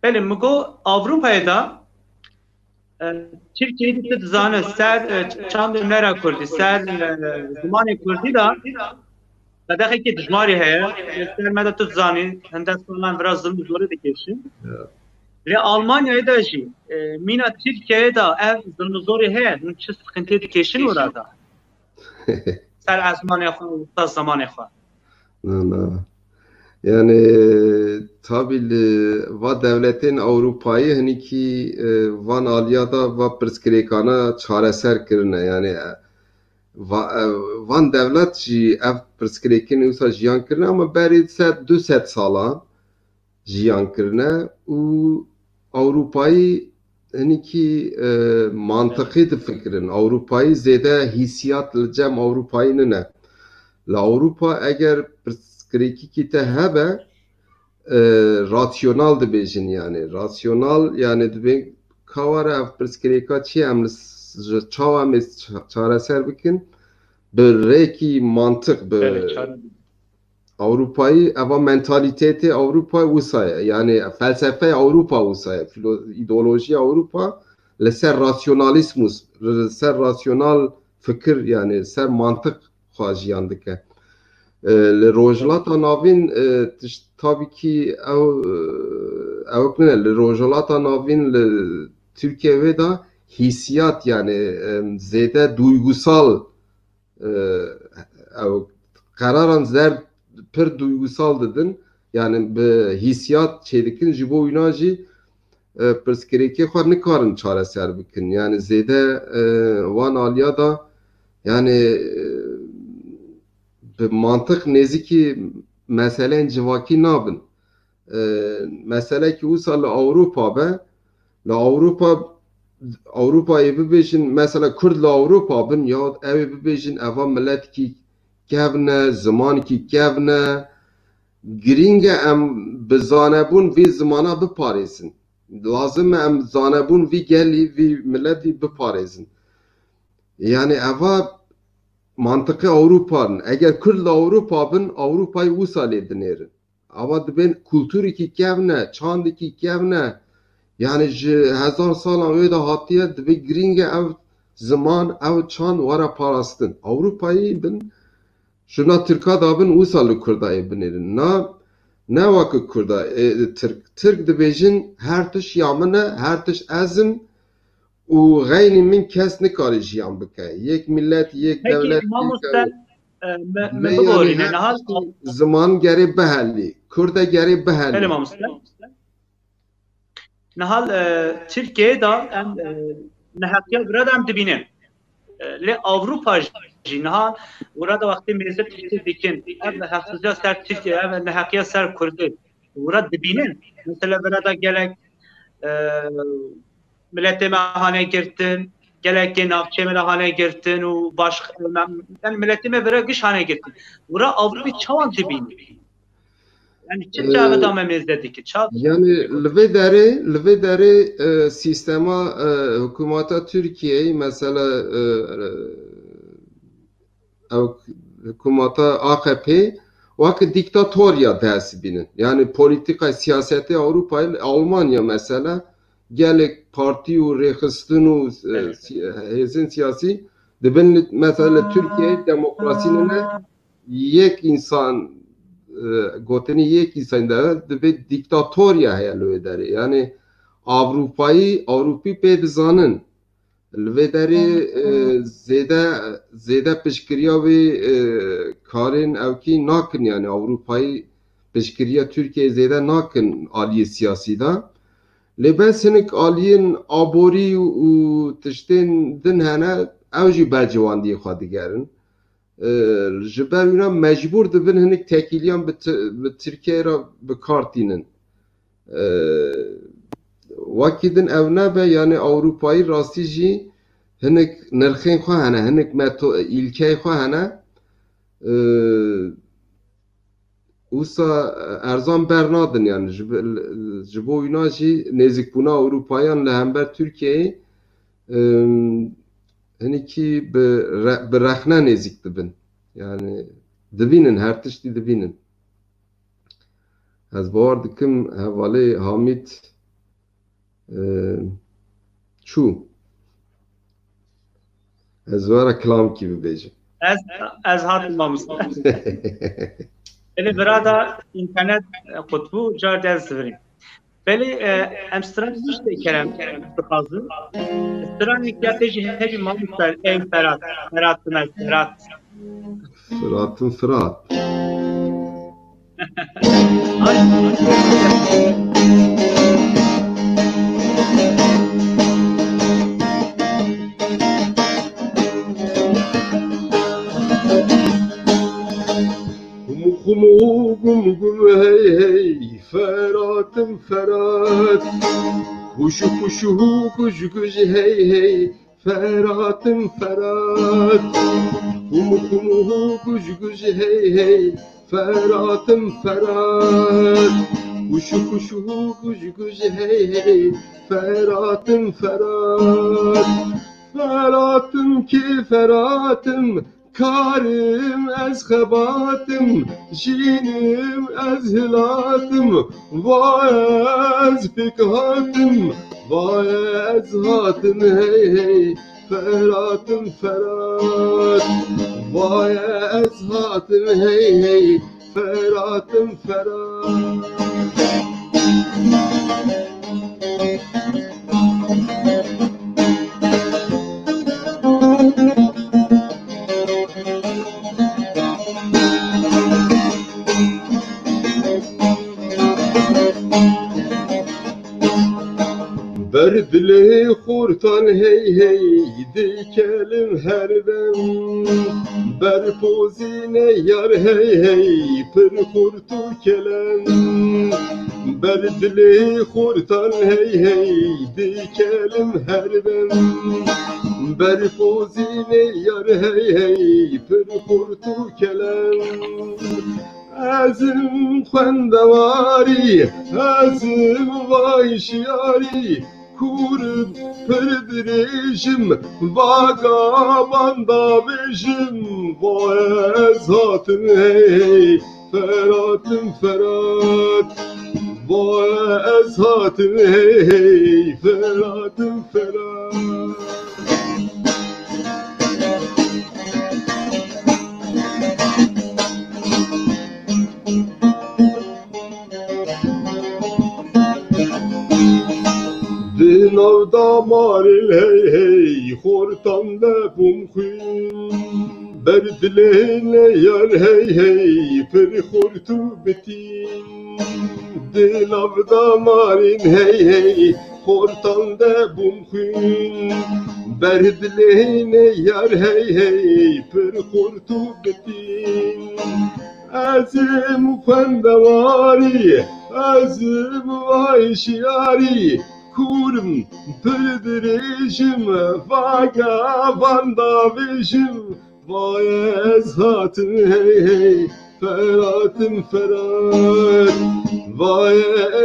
Belê, min got, Ewropayê de, e, Tirkiyeyê de tu dizane ser, e, çandê hunera kurdî, ser, e, zimanê kurdî de, qedexekî dijmarî heye. Ser me de tu dizanî, hinde salan vira zilm û zorê dikêşin. Ya. Lê Almanyayê de jî, e, mîna Tirkiyeyê de ev zilm û zorê heye, hûn çi siqintiyê dikêşin wira de? Ser esmanê xwe û ser zemanê xwe. Na, na. Yani, tabî li va dewletên Ewropayî hinekî, e, van aliya da va pirsgirêkana çareser kirine. Yani, e, va-, e, van dewlet jî ev pirsgirêkên wisa jiyan kirine, ama berî sed, du sed salan jiyan kirine û Ewropayî hinekî, e, mantiqî difikirin. Ewropayî zêde hîsiyat li cem Ewropayî nine. Li Ewropa eger pirsgirêkîkî te hebe, e, rasyonal dibêjin yani. Rasyonal yani dibê ka were ev pirsgirêka çi ye, em li s-, ji çawa em ê ça-, çareser bikin? Bi rêkî mantiq, bi Evet, çare- Ewropayî, eva mentalîtetê Ewropa wisa ye. Yani felsefeya Ewropa wisa ye. Filo-, îdeolojiya Ewropa li ser rasyonalîsmus, li ser rasyonal fikir, yani ser mantiq xwe jiyan dike. E, li Rojhilata Navîn, e, tişt-, tabî kî ew, e, ew ne, li Rojhilata Navîn li Tirkiye wê de hîsiyat, yani, e, zêde duygusal e, ew qeraran zer pir duygusal didin. Yani bi hîsiyat çêdikin, ji bo wîna jî, e, pirsgirêkê xwe nikarin çareser bikin. Yani zêde, e, wan aliya da yani, e, bi mantiq nêzikî meseleyên civakî nabin. E, meselekî wisa li Ewropa be, li Ewropa, Ewropayê bibêjin, mesela Kurd li Ewropa bin, yahut ew ê bibêjin, eva miletkî kevn e, zimankî kevn e, girîng e em bi zanebûn vî zimana biparêzin. Lazim e em zanebûn vî gelî, vî miletî biparêzin. Yani eva mantiqê Ewropa in. Eger Kurd li Ewropa bin, Ewropayê wisa lê dinêrin. Ava dibên kulturîkî kevn e, çandikî kevn e. Yani ji hezar salan wê de hatiye, dibê girîng e ev ziman, ev çand were parastin. Ewropayî bin, ji na Tirka da bin, wisa li Kurda yê binêrin. Na, ne weke Kurda, e, Tirk. Tirk dibêjin, her tişt ya min e, her tişt ez im û xeynî min kes nikare jiyan bike. Yek milet, yek Peki, dewlet, yek mamoste, ew. e, me, me Dibê yani biborîne, her niha tiştî ziman gerê bihelî, Kurd e gerê bihelî. Belê mamoste. Niha, e, Tirkiyeyê de em, e, neheqiya vira de em dibînin. E, lê Ewropa jî niha wira de wextê mêze tiştê dikin. Ev neheqsiziya ser Tirkiye, ev neheqiya ser Kurdê wira dibînin. Mesela vira de gelek, e, miletê me hane girtin, gelekê navçeyê me de hane girtin û baş, yani miletê me vira giş hane girtin. Wira Ewropî çawan dibînin? Yani çi çaxê da me mêze dike? Ça- Yani li vê derê, li vê derê, e, sîstema, e, hikûmeta Tirkiyeyê, mesela, e, e, ew hikûmeta A K P weke dîktatoriya dest bînin. Yani polîtîka siyasetê Ewropayê, Almanya mesela, gelek partî û rêxistin û, e, Evet. si-, hêzên siyasî dibin li, mesela li Tirkiyeyê demokrasî nine, yek însan, e, gotinê yek însan de dibê dîktatoriya heye li wê derê. Yani Avrupayî, Avrupî pê dizanin. Li vê derê, e, zêde, zêde piştgiriya wê, e, karên ewkî nakin, yani Ewropayî piştgiriya Tirkiyeyê zêde nakin aliyê siyasî de. Lê bes hinek aliyên aborî û, û tiştên din hene, ew jî bercewandiyê xwe digerin. E, ji ber wîna mecbûr dibin hinek tekîliyan bi Ti-, bi Tirkiyeyê re bi kar tînin. E, wekî din ew nebe, yani Ewropayî rastî jî hinek nirxên xwe hene, hinek meto-, îlkeyê xwe hene. E, wisa erzan bernadin, yani ji bi-, ji bo wîna jî nêzîkbûna Ewropayan li hember Tirkiyeyê, em, hinekî bi re-, bi rexne nêzîk dibin. Yani dibînin, her tiştî dibînin. Ez bawer dikim hevalê Hamîd, e, çû. Ez were kilamkî bibêjim. Ez, ez hatim mamoste. Belê, bira da înternet qut bû, car de ez zivirîm. Belê, e, em stranê jî tê kerem dixwazin. Stranê ya te jî hebî mamoste, ey Ferat, Ferat me, Ferat. Firatim Firat. Xumu xumu gum gum hey hey, Feratim Ferat. Huşu huşu hu guj guj hey hey, Feratim Ferat. Xumu xumu hu guj guj hey hey, Feratim Ferat. Huşu huşu hu guj guj hey hey, Feratim Ferat. Feratim ki Feratim, karim ez xebatim, jînim ez hilatim, va ez pêk hatim, va ez hatim hey hey, Feratim Ferat, va ez hatim hey hey, Feratim Ferat. Ber dilê xortan hey hey, dikelim her dem. Ber pozî ne yar hey hey, pir xort û kelem. Ber dilê xortan hey hey, dikelim her dem. Ber pozî ne yar hey hey, pir xort û kelem. Ezim xwendewarî, ezim vayşiyarî, kûr pir dirêjim, vagaban davêjim, va ez hatim hey, Feratim Ferat, va ez hatim hey, Feratim Ferat. Di nav damarên hey hey, xortan de bûm xwîn. Ber dilê ne yar hey hey, pir xort û bitîn. Di nav damarên hey hey, xortan de bûm xwîn. Ber dilê ne yar hey hey, pir xort û bitîn. Ezim xwendewarî, ezim vayşiyarî, kûrim pir dirêjim, vagaban davêjim, va ez hatim hey hey, Feratim Ferat, va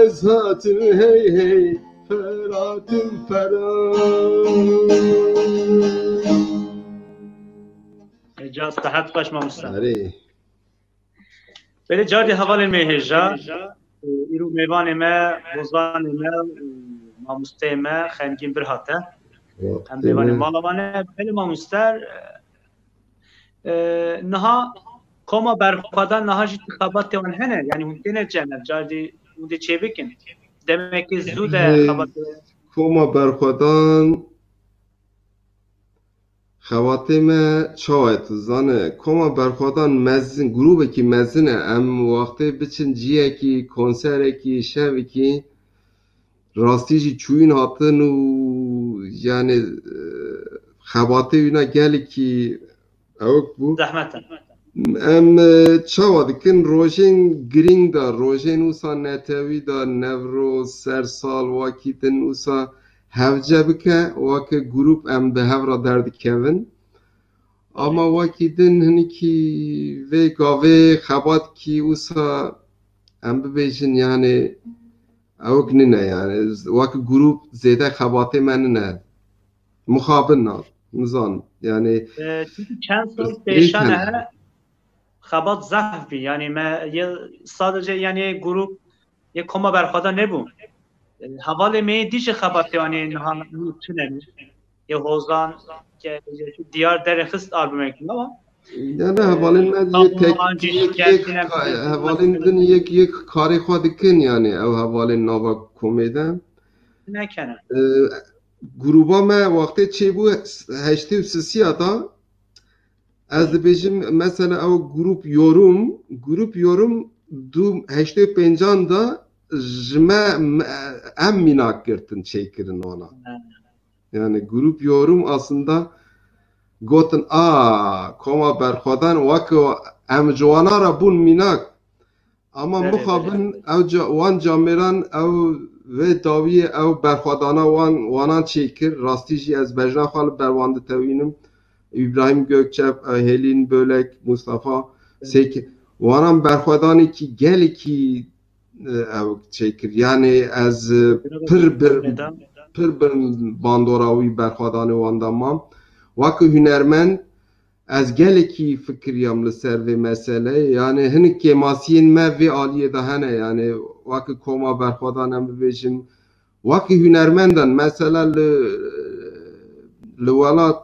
ez hatim hey hey, Feratim Ferat. Ca sihet xweş mamoste. Erê. Belê, carê hevalên me hêja, e, îro mêvanê me, bozanê me, e, mamosteyê me Xemgîn Birhat e. Em mêvanê mala wan e. Belê mamoste, e, niha koma berxwedan niha jî tu xebatê wan hene, yanî hûn têne cem, carê hûn dê çêbikin. Demekê zû de xebatê. Koma berxwedan Xebatê me çawa ye, tu zane? Koma Berxwedan mezin, grûbekî mezin e. Em wextê biçin ciyekî, konserekî, şevekî, rastî jî çûyîn hatin û, yani, e, xebatê wîna gelekî ewk bû. Zehmet e. Em, e, çawa dikin? Rojên girîng de, rojên wisa netewî de, Newroz, Sersal, wekî din wisa hewce bike, weke grûp em bi hev re derdikevin. Ama wekî din hinekî vê gavê xebatkî wisa em bibêjin, yani, ewk nîne, yani, weke grûp zêde xebatê me nîne. Mixabin na, nizan, yani, E, çünkü çend sal pirsgirêk pêşan hene. He, xebat zehf bî. Yani me ye sadece, yani, grûp ye koma Berxwedan nebû. E, hevalê me yê dî jî xebatê wan ê niha nû tune ne. Ye Hozan, ke, ye şu Diyar derêxist albumekî ama, Yani e, hevalên me yê tek, an jî yek, yek, hevalên din yek, yek karê xwe dikin, yani, ew hevalên nava komê de. Nekene. E, grûba me wextê çêbû heştê û sisiya da, ez dibêjim, mesela, ew grûp Yorum, grûp Yorum du heştê û pêncan da ji me, me, em mînak girtin, çêkirin wana. Yani grûp Yorum aslında gotin, a, koma Berxwedan weke em ji wana re bûn mînak. Ama mixabin ew ca-, wan camêran ew vê dawiyê ew berxwedana wan, wanan çêkir. Rastî jî ez bejna xwe li ber wan ditewînim. Îbrahîm Gökçep, Hêlîn Bölek, Mustafa Sêk, wanan berxwedanekî gelekî, e, ew çêkir. Yani ez, e, pir bir, pir bir bandora wî berxwedanê wan de mam. Weke hunermend, ez gelekî fikiriyam li ser vê meseleyê. Yani hinek kêmasiyên me vê aliyê de hene. Yani weke koma berxwedan em bibêjin, weke hunermendan, mesela li, li welat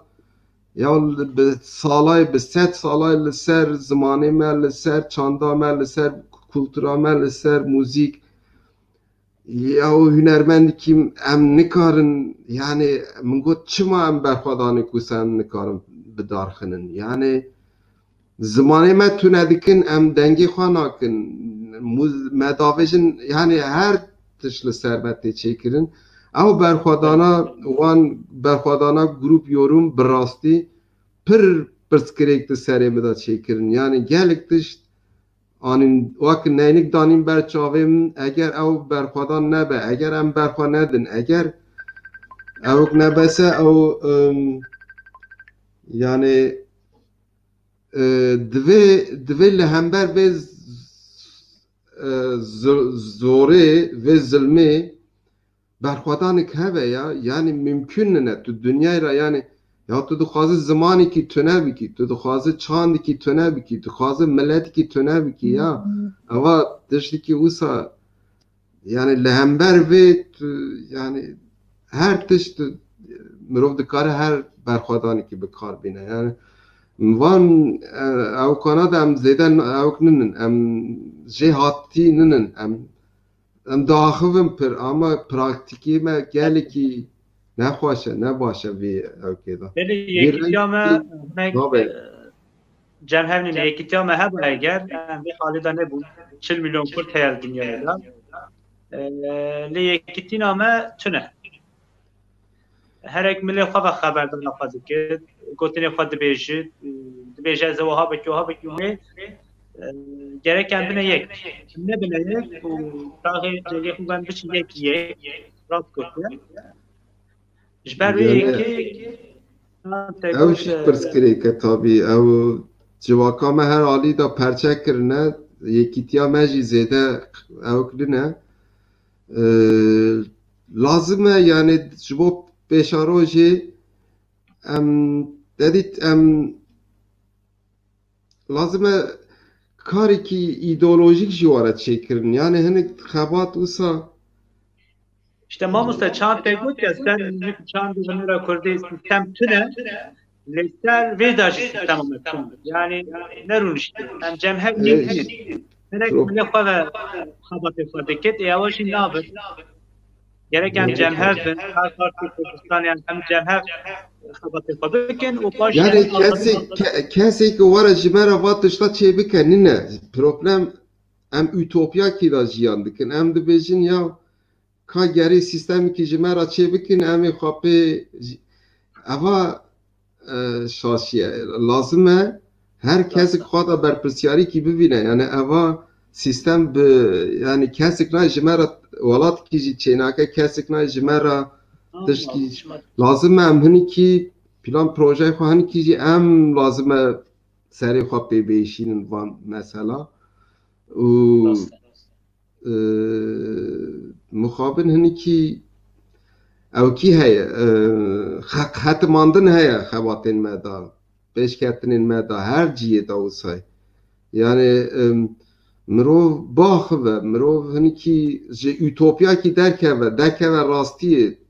ya li, bi salay, bi sed salay li ser zimanê me, li ser çanda me, li ser kultura me, li ser muzîk, ya û hunermendikî em nikarin, yani min got, çima em berxwedanê ku sen nikarin bidarxinin? Yani zimanê me tune dikin, em dengê xwe nakin. Muz-, me davêjin, yani her tişt li ser me tê çêkirin. Ew berxwedana wan, berxwedana grûp Yorum bi rastî pir pirsgirêk di serê min de çêkirin. Yani gelek tişt anîn, wek neynik danîn ber çavê min, eger ew berxwedan nebe, eger em berxwe nedin, eger ewk nebese ew, em, yani, e, divê, divê li hember vê z-, e, zil-, zorê, vê zilmê berxwedanek hebe ya, yani mümkün nine tu dinyayê ra, yani ya tu dixwazi zimanekî tune bikî, tu dixwazi çandekî tune bikî, tu dixwazi miletekî tune bikî ya. Eva tiştekî wisa, yani li hember vê tu, yani her tişt tu, mirov dikare her berxwedanekî bi kar bîne. Yani van, e, ewkana de em zêde n-, ewk ninin, em jê hatî ninin, em Em diaxivin pir, ama praktîkê me gelekî nexweş e, ne baş e vê ewkê de. Belê, vê yekîtiya me rengî hinek, nabê. E, cem hev nîne. Yekîtiya me hebe eger, em vê halê de nebûn. Çil milyon Kurd heye li dinyayê de. E, lê yekîtîna me tune. Herek milê xwe ve xeberdana xwe dikir, gotinê xwe dibêjit, dibêje ez ê wiha bikî, wiha bikî, wê, e, gerek em bine yek. Em nebine yek û taxê cêgê xwe ben biçin yek, yek, rast gotiye. Ji ber wê yekê, ew jî pirsgirêk e tabî. Ew civaka me her alî de perçe kirine, yekîtiya me jî zêde ewk nine. E, lazim e, yani ji bo pêşerojê em, dedît em, lazim e karekî îdeolojîk jî were çêkirin. Yani hinek xebat wisa. İşte mamoste çand te got ya, sen çandî hunera Kurdî sistem tune. Lê ser vê de jî sistema me tune. Yani ne rûniştiye. Em cem hev nînin. Hinek milê xwe ve xebatê xwe dikit, ê ewa jî nabit. Gerek em cemhev bin, her partî Kurdistanê em, em cemhev xebatê xwe bikin û paş Yani kesê, ke, kesê ki were ji me re va tişta çê bike nîne. Problem em ütopyakî de jiyan dikin. Em dibêjin ya ka gerê sîstemekî ji me re çê bikin, em ê xwe pê eva e, şaşiye. Lazim e her kesek xwe de berpirsiyarîkî bibîne. Yani eva sîstem bi yani kesek nayê ji me re welatkî jî çênake, kesek nayê ji me re tiştkî lazim e em hinekî plan projeyê xwe hinekî jî em lazim e serê xwe pê bêşînin van mesela. Û e, mixabin hinekî ewkî heye, e, xe- xetimandin heye xebatên me de, pêşketinên me de, her ciyê de wisa ye. Yani e, mirov biaxive, mirov hinekî ji ütopyakî derkeve, derkeve rastiyê.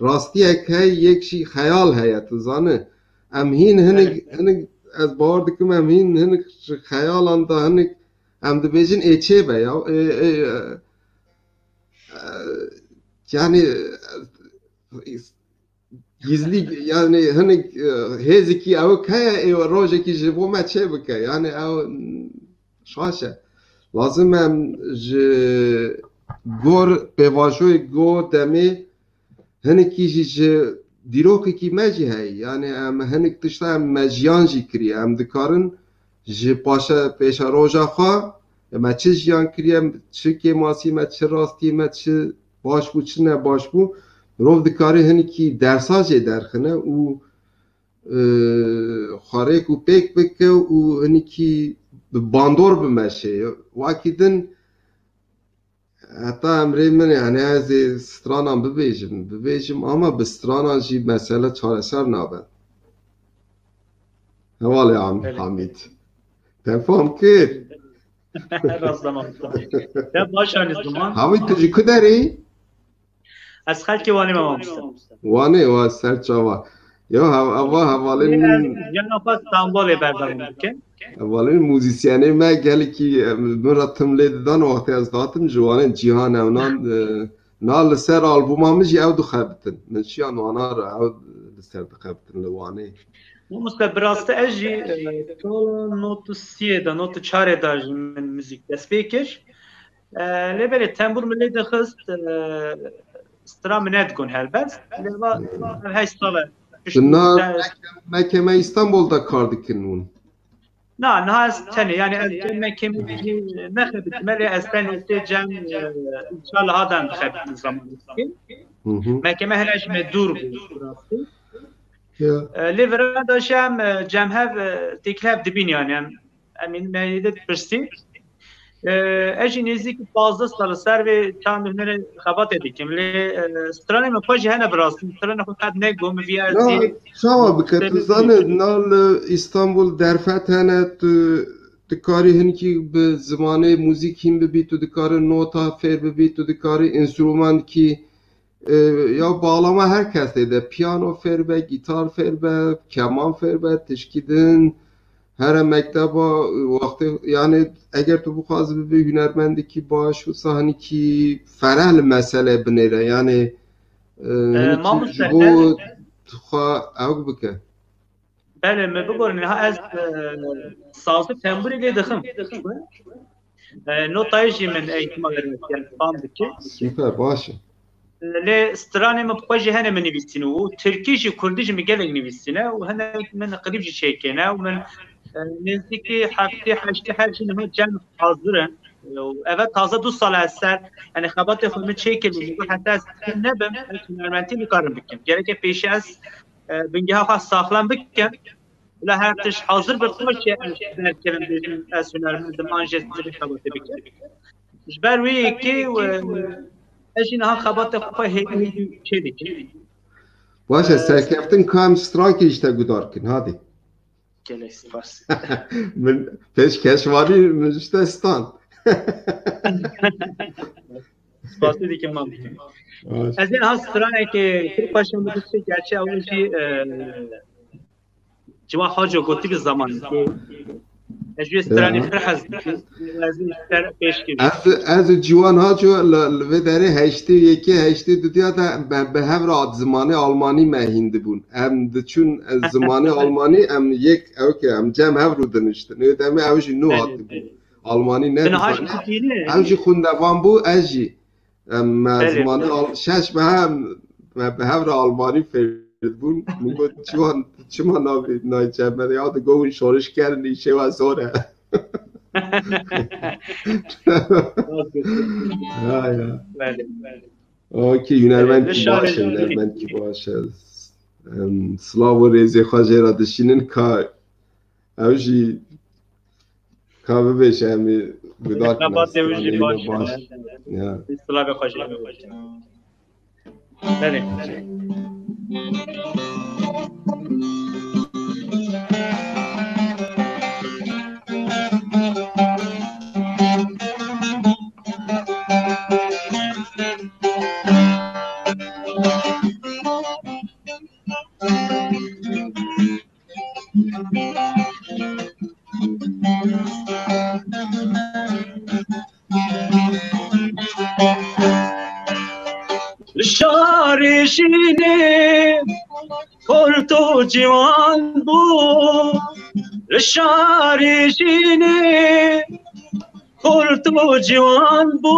Rastiyek heye, yek jî xeyal heye, tu zane. Em hîn hinik, hinik ez bawer dikim em hîn hinik ji xeyalan de hinik em dibêjin ê çê be ya. Ê, ê, e, e, yani e, gizlî yani hinik e, hêzikî ewk heye ê rojekî ji bo me çê bike. Yani ew şaş e. Lazim em ji gor pêvajoyê gor demê hinekî jî ji dîrokekî me jî heye. Yani em hinek tişta em me jiyan jî kiriye. Em dikarin ji paşe pêşeroja xwe me çi jiyan kiriye, çi kêmasî me, çi rastî me, çi baş bû, çi ne baş bû. Mirov dikare hinekî dersa jê derxine û e, xwarêk û pêk bike û hinekî bi bandor bimeşe. Wakî din Heta emrê min e, yani ez ê stranan bibêjim, bibêjim ama bi stranan jî mesele çareser nabe. Hevalê Am- Belê. Hamîd. Te fam kir? Rast dema. Te baş anî ziman. Hamîd tu ji ku derê? Ez xelkê Wanê me mamoste. Wanê wa ser çava. Ya hev- ava hevalên Yan xwe Stenbolê berdewam bikin. Hevalên muzîsyenê me gelekî e, min re tim lê didan wextê ez dihatim ji Wanê Cîhan Ewnan e, na li ser albûma min jî ew dixebitin. Min şiyan wana re ew li ser dixebitin li Wanê. Mamoste bi rastî ez jî e, sala nod û siyê de, nod û çarê de ji min muzîk dest pê kir. E, lê belê tembûr min lê dixist, e, stira min nedigot helbest. Lê va ev heşt sal e. Di nav Mekeme Îstanbul de kar dikin hûn? Na, niha ez tenê, yani ez cem Mekemê jî nexebitime, lê ez tenê tê cem, e, înşallah hadan dixebitim zaman dikin. Hı hı. Mekeme hele ji me dûr bû, rastî. Ya. E, lê vira da jî em, e, cem hev, e, têkil hev dibîn yani em, em ê me yê de dipirsî. E, ez jî nêzîk pazdeh sal li ser vê çand hunerê xebatê dikim. Lê, e, stranê me xwe jî hene bi rastî. Stranê xwe qet negot, min vî erzî. Ya, çawa bike? Tu zanî, na li Îstanbul derfet hene, tu dikarî hinkî bi zimanê muzîk hîn bibî, tu dikarî nota fêr bibî, tu dikarî înstrûmantkî e, ya bağlama her kesê de, piyano fêr be, gitar fêr be, keman fêr be, tişkî din, here mekteba, wextê, yani eger tu bixwazî bibî hunermendekî baş û sahnekî fereh li mesele binêre, yani e, E, hinkî mamoste, ji bo xwe ew bike. Belê, me bigorin, niha ez, e, saz û tembûrê lê dixim. E, notayê jî min eğitima vermekte, yani, fam dike. Süper, baş e. Lê stranê min bi xwe jî hene min nivîsîne û tirkî jî, kurdî jî min gelek nivîsîne û hinek min klîp jî çêkêne û min, e, nêzîkî heftê heştê her jî niha cem hazir in. E, û eve taze du sal ez ser, yani, xebatê xwe min çêkirî, min got heta ez tune nebim, ez hunermendî nikarim bikim. Gereke pêşî ez, e, bingeha xwe saxlem bikim. Bila her tişt hazir be, paşê ez derkevim, bêjim ez hunermend im, an jî ez dibê xebatê bikim. Ji ber wê yekê, e, ez jî niha xebatê xwe hêdî hêdî çê dikim. Baş e, serkeftin ka em strankê ji te guhdar kin, hadi. Gelek spas. Min pêşkeşvanî min ji te stan. Spasî dikim, mam dikim. Baş. Ez ê niha stranekê Tirk paşa min diştê, gerçi ew jî, e, Ciwa Haco gotî bi zamanekê. Ez ji stranê pir hez dikim. Ez ê ser pêş kevim. Ez, ez û Ciwan Haco li, li vê derê heştê û yekê, heştê û dudiya de me bi hev re zimanê almanî me hîn dibûn. Em diçûn, e, zimanê almanî, em yek, ew ke em cem hev rû diniştin. Ê demê ew jî nû hatibû. Almanî ne. Ew jî xwendevan bû, ez jî. Em, me zimanê al-, şeş mehe em, me bi hev re almanî fêr dibûn. Min got, "Çiwan, çima navê nayê cem me?" Ya digot, "Hûn şorişgerin, îşê we zor e." Ya, ya. Belê, belê. Okey, hünermendkî baş e, hünermendkî baş e. Em, silav û rêzê xwe jê re dişînin ka ew jî ka bibêje em ê guhdar kine. Xebatê wî jî stranê baş e. Ya. Silavê xwe jî. Belê. Li şarê jînê xort û ciwan bû, li şarê jînê xort û ciwan bû,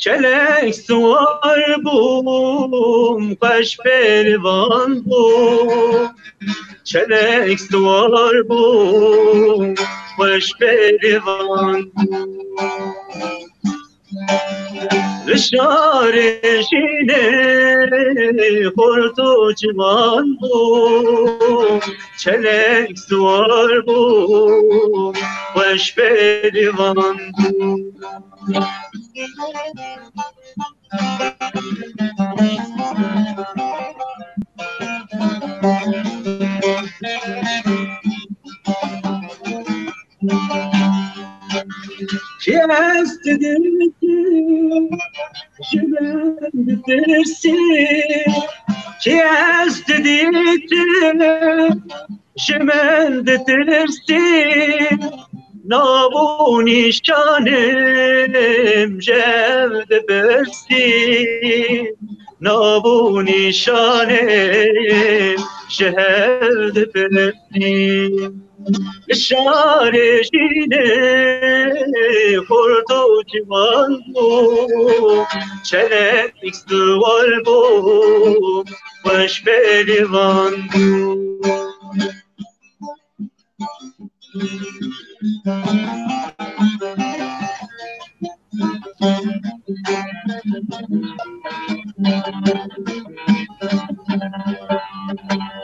çelek siwar bûm, xweş pêlivan bû. Çelek siwar bû, xweş pêlivan bû. Li şarê jînê xort û ciwan bû, çelek siwar bû, xweş pêlivan bû. Kes didikim ji min ditirsî, kes didikim ji min ditirsî, nav û nîşanim ji hev dipirsî, nav û nîşanim ji hev dipirsî. Li şarê jînê xort û ciwan bû, çelek siwar bû, xweş pêlivan bû.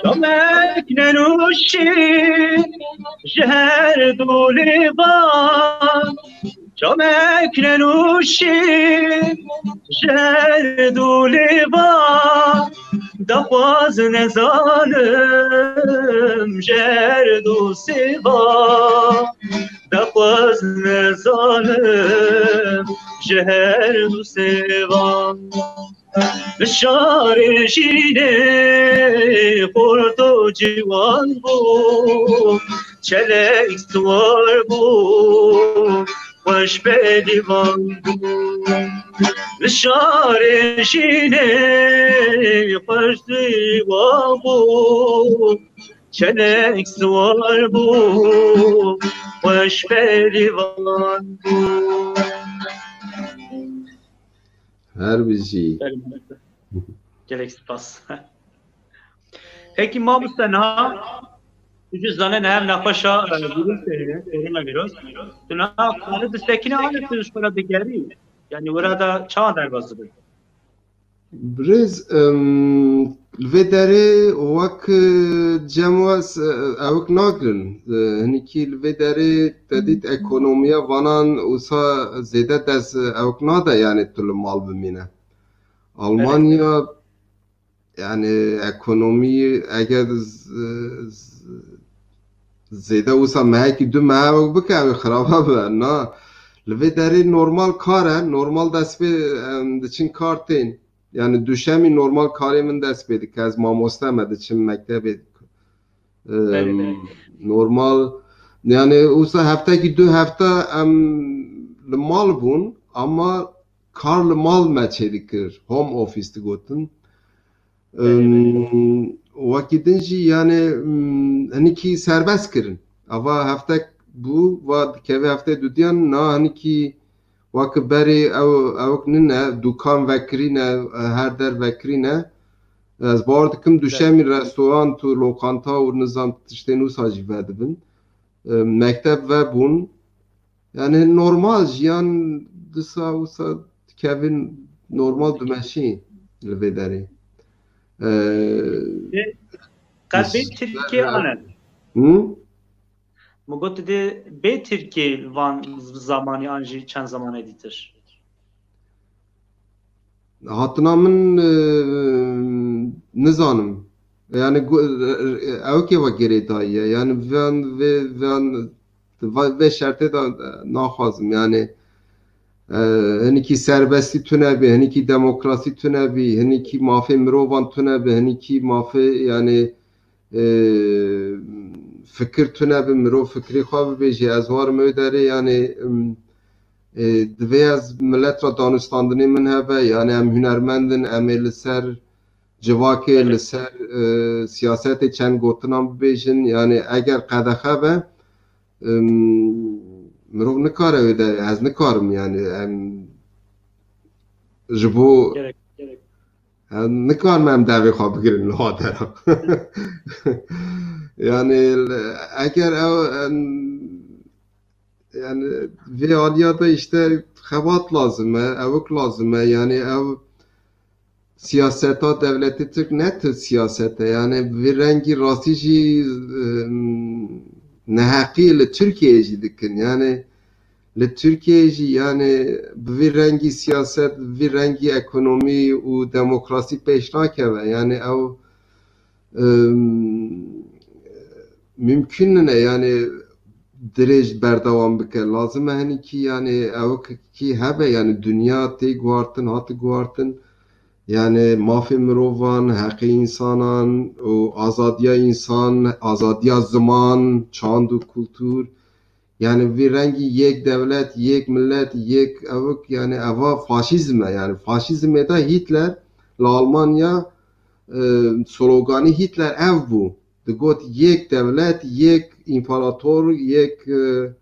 Camek nenûşî ji her du lêvan, camek nenûşî ji her du lêvan, daxwaz nezanim ji her du sêvan, daxwaz nezanim ji her du sêvan. Li şarê jînê xort û ciwan bû, çelek siwar bû, xweş pêlivan bû. Li şarê jînê xweş siwar bû, çelek siwar bû, xweş pêlivan bû. Her bijî. Gelek spas. Peki mamoste, niha tu jî zanî niha ev nexweşa, e, vîrusê heye, koronavîrus. Tu niha xwe disekînî anî tu ji xwe re digerî? Yanî wira da çawa derbas dibî? Birêz, em, li vê derê wek, e, cem we s-, e, ewk nagirin. E, hinekî li vê derê te dît ekonomiya vanan wisa zêde dest, e, ewk nade, yani tu li mal bimîne. Almanya, yani ekonomî eger z-, z-, zêde wisa mehekî du meh ewk bike, ew ê xiraba be. Na, li vê derê normal kar e, normal dest pê, em, diçin kar tên. Yani duşemî normal karê min dest pê dike. Ez mamoste me, diçim mektebê. Em, belê, belê. Normal, Yani wisa heftekî du hefte em li mal bûn, ama kar li mal me çêdikir, home office digotin. Em, wekî din jî yani, em, hinekî serbest kirin. Ava heftek bû, va dikeve heftê dudiyan, na hinekî wekî berê ew, ewk nine, dukan vekirîne, her der vekirîne. Ez bawer dikim duşemî restorant û lokanta û nizam tiştên wisa jî vedibin. Em, mekteb vebûn. Yani normal jiyan disa wisa dikevin normal dimeşî li vê derê. Ee, Ê, qet bê Tirkiye ane? Hı? Min got dê bê Tirkiye van zamanî an jî çend zamanê dîtir? Hatina min, e, nizanim. Yani gu-, e, e, ew kê ve girêdayî ye. Yani van vê, van va-, vê şertê de, e, naxwazim. Yani, e, hinekî serbestî tune bî, hinekî demokrasî tune bî, hinekî mafê mirovan tune bî, hinekî mafê yani, e, fikir tune bi, mirov fikrê xwe bibêje, ez warim ew derê, yani, em, e, divê ez milet re danûstandinê min hebe, yani em hunermend in, em ê li ser civakê, li ser, e, siyasetê çend gotinan bibêjin, yani eger qedexe be, em, mirov nikare wê de, ez nikarim, yani em ji bo Gerek, gerek. Em nikarin em devê xwe bigirin li wadera. Yani, eger ew, em, yani, vê aliya de işte xebat lazim e, ewk lazim e. Yani, ew siyaseta dewletê Tirk ne tu siyaset e. Yani, vê rengî rastî jî, em, neheqî li Tirkiyeyê jî dikin. Yani, li Tirkiyeyê jî, yani, bi vî rengî siyaset, bi vî rengî ekonomî û demokrasî pêş nakeve. Yani, ew, em, mümkün nine, yani, dirêj berdewam bike. Lazim e hinekî, yani, ew kî hebe, yani, dinya tê guhartin, hati guhartin. Yani, mafê mirovan, heqê insanan û azadiya insan, azadiya ziman, çand û kultur, yani vî rengî yek dewlet, yek millet, yek ewk, yani eva faşîzm e. Yani faşîzmê de Hitler li Almanya, e, sloganî Hitler ev bû. Digot yek dewlet, yek împarator, yek, e,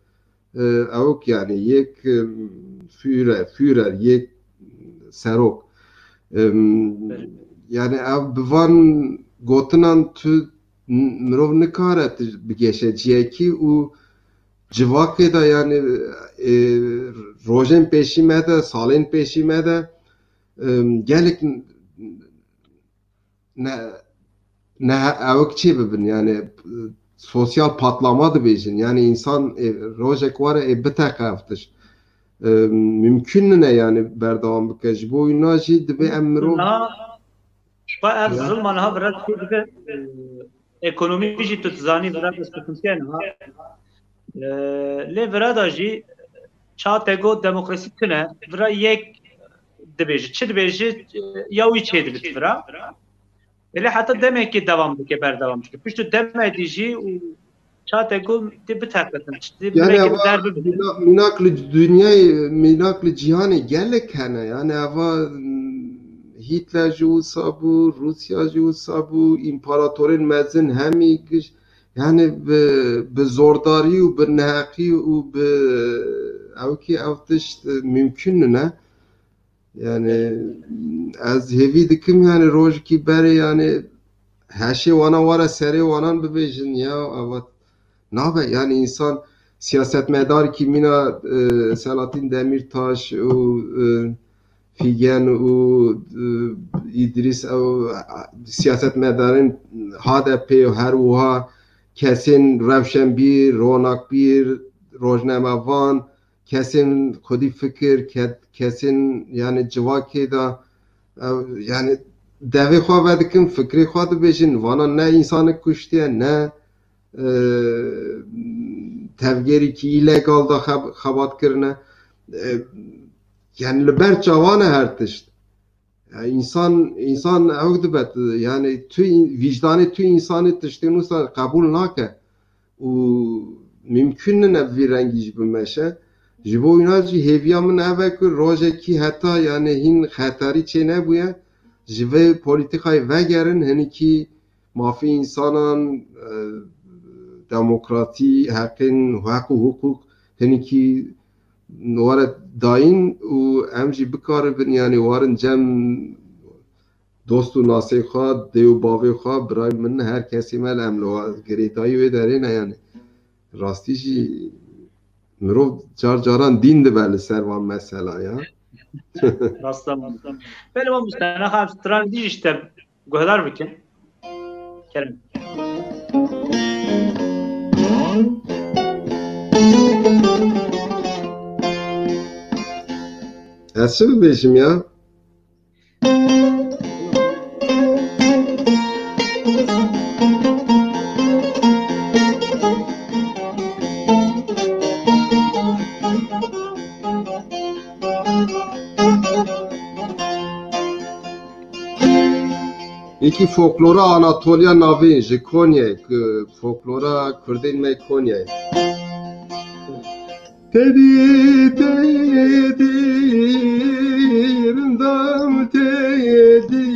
e, ewk yani yek, e, Führer, Führer, yek serok. E, yani ev bi van gotinan tu n-, mirov nikare tu bigêşe ciyekî û civakê de, yani, e, rojên pêşî me de, salên pêşî me de, e, gelek n-, ne, ne ewk çê bibin, yani, e, sosyal patlama dibêjin. Yani, insan, e, rojek were, e, biteqe ev tişt. E, mümkün nine, yani, berdewam bike. Ji bo wina jî dibê em mirov Niha, ji xwe ev Ya. zilma niha vira dibe, e, ekonomî jî tu dizanî vira bi sıkıntıya niha. E, lê vira da jî ça te got demokrasî tune, vira yek dibêje. Çi dibêje, e, ya wî çê dibit vira. Lê heta demekê devam dike, berdewam dike. Piştî demekê jî û ça te got dê biteqetin. Tiştê Yani belkî ama der bibin. mîna-, mînak li dinyayê, mînak li cîhanê gelek hene. Yani eva, m, Hitler jî wisa bû, Rûsya jî wisa bû, împaratorên mezin hemî giş-, yani bi, bi zordarî û bi neheqî û bi ewkî ev tişt mümkün nine. Yani ez hêvî dikim, yani rojekî berê, yani heşê wana were serê wanan bibêjin ya, ava nabe, yani insan siyasetmedarekî mîna, e, Selahattin Demirtaş û, e, Figen û, e, Îdrîs, ew siyasetmedarên H D P û her wiha kesên rewşenbîr, ronakbîr, rojnamevan, kesên xwedî fikir, ke-, kesên, yani, civakê de, ew, yani, devê xwe vedikin, fikrê xwe dibêjin, vana ne însanek kuştiye, ne, e, tevgerîkî îlegal de xeb-, xebat kirine. E, yani, li ber çavan e her tişt. Ya, însan, însan ew dibe, yani, tu, vîcdanê tu însanê tiştên wisa qebûl nake. Û mimkun nine bi vî rengî jî bimeşe. Ji bo wîna jî hêviya min ev e ku rojekî heta, yani, hîn xeterî çê nebûye, ji vê polîtîkayê vegerin, hinekî mafê însanan, e, demokratî, heqên, heq û hiqûq hinekî were dayîn û em jî bikaribin, yani, warin cem dost û nasê xwe, dê û bavê xwe, birayê min, her kesê me li em li girêdayî wê derê ne, yani. Rastî jî mirov car caran dîn dibe li ser van mesela ya. Rast e, rast e. Belê, mamoste, nexa em stran dî jî ji te guhdar bikin. Kerem. Ez çi bibêjim ya? Yekî folklora Anatoliya Navîn ji Konyayê, ku folklora Kurdên me Konyayê. Tedî, tedî, rindam tedî,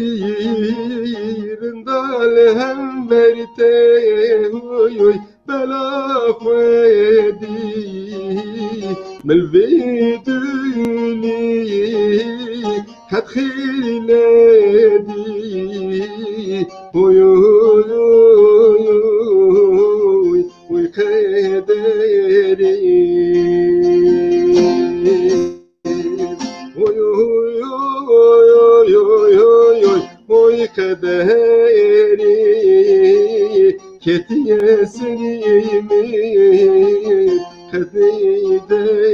rinda li hember te, oy, oy, bela xwedî, milvê dûnî, qet xîle dî, oy, oy, oy, oy. Oy qederî, oy, oy, oy, oy qederî, ketiye serî min qederî.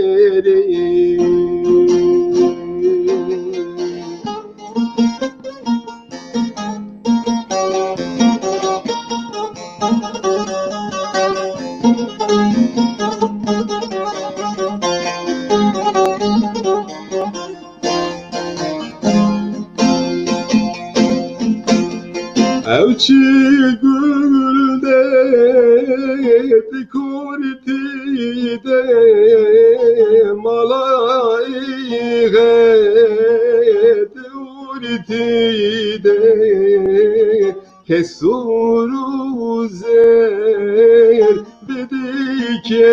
Ew çi gul de kurtî de, mala îxet urtî de, kesûr û zer bidikeve,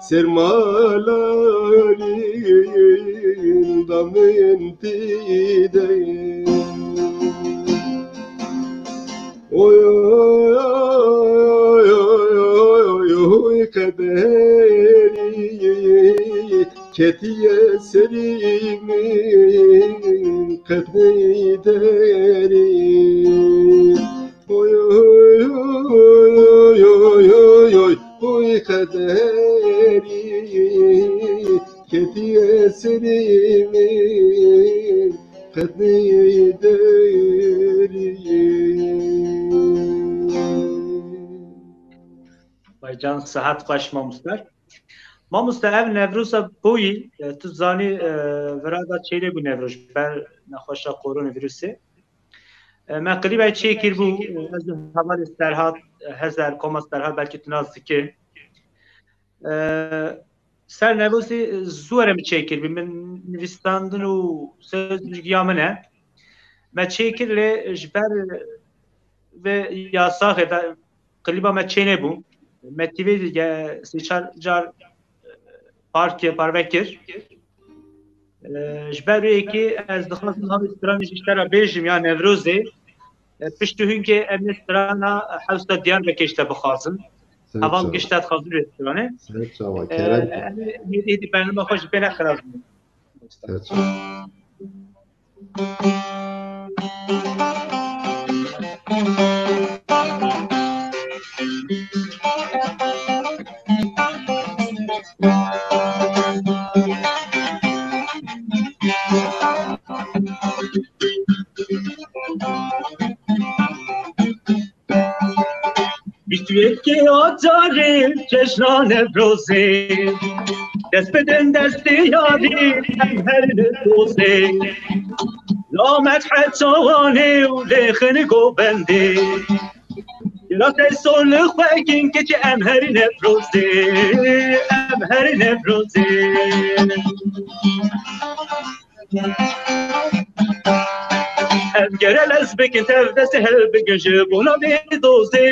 sermalarîn damintî de. Oy, oy, oy, oy, oy, oy, qederî, ketiye serî min qet neyderî. Oy, oy, oy, oy, oy, oy, oy, oy, qederî, ketiye serî min qet neyderî. Vay can, sihet xweş mamoste. Mamoste, ev Newroza boyî, e, tu zanî, e, vira da çêlê bû Newroz ji ber nexweşa koronavîrusê. E, me klîbê çêkir bû, e, ez û hevalê Serhat, e, Hezer, Koma Serhat, belkî tu nas dike. E, ser Newrozê, e, zû were min çêkir bî. Min nivîsandin û sözcûgiya min e. Me çêkir lê ji ber vê yasaxê de klîba me çê nebû. Me tîvê dî ge sê çar car parke parve kir. E, ji ber wê yekê ez dixwazim niha stranê ji te re bêjim ya Newrozê. E, piştî hingê em ê strana Hewsa Diyarbekir ji te bixwazim. Heval giş te dixwazim wê stranê. Ser çava, e, kerem. Em ê hêdî hêdî bernama xwe ji pê nexirazin. Ser çava. Bîst û yekê acarê cejna Newrozê, dest bidin destê yarî em herin dozê. La Medhe Çawanê û Lêxin Govendê. Gira te sol xwe kin keçi em her Newrozê, em her Newrozê. Em gere lez bikin tev destê hev bikin ji bona vê dozê.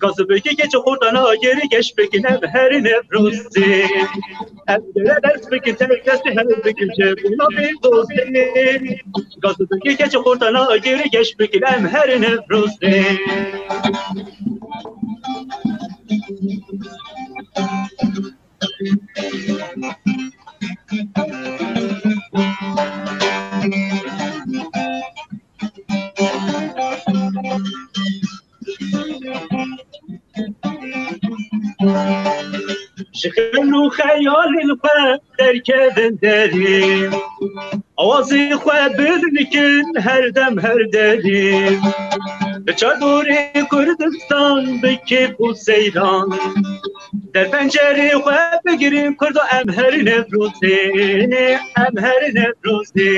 Gaz bikî keçi xurtana geri geş bikin em her Newrozê. Em gere lez bikin tev destê hev bikin ji bona vê dozê. Gaz bikî keçi xurtana geri geş bikin em her Newrozê. Ji xil û xeyalên xwe derkevin derê. Awazê xwe bilind kin her dem her derê. Bi çadorê Kurdistan bi kêf û seyran. Der pencerê xwe bigirin Kurdo em her Newrozê, em her Newrozê.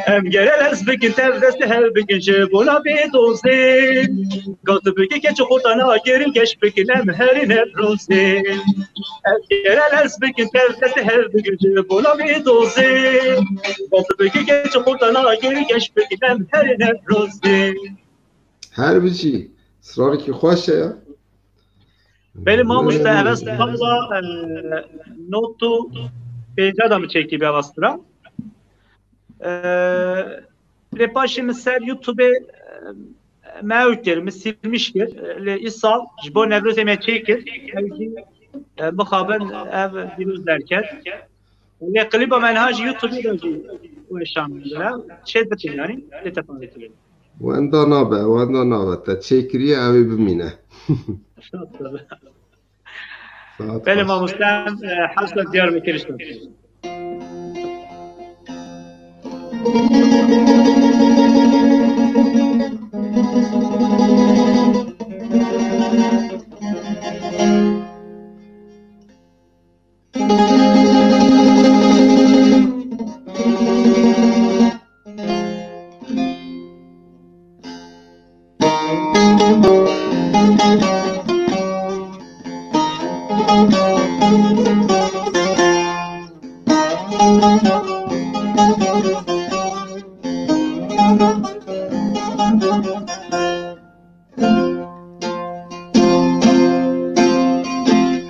Em gere lez bikin tev destê hev bikin ji bona vê dozê. Gaz bikî keçi xurtana geri geş bikin em her Newrozê. Em gere lez bikin tev destê hev bikin ji bona vê dozê. Gaz bikî keçi xurtana geri geş bikin em her Newrozê. Her bijî. Sirarikî xweş e ya. Belê mamoste, ev ez valla, e, not û pênca da min çêkî bi ev astira. E, lê paşê min ser YouTube, e, me ew kir, min silmiş kir. Lê îsal ji bo Newrozê me çêkir. Ew jî, e, mixabin ev pîroz derket. Lê klîba me niha ji YouTube de jî weşandine. Çê bitin yanî, lê te parê kirin. Wenda nabe, wenda nabe. Te çêkiriye, ew ê bimîne. Saet Belê xweş. Mamoste, em, e, hewsa Diyarbekir işte.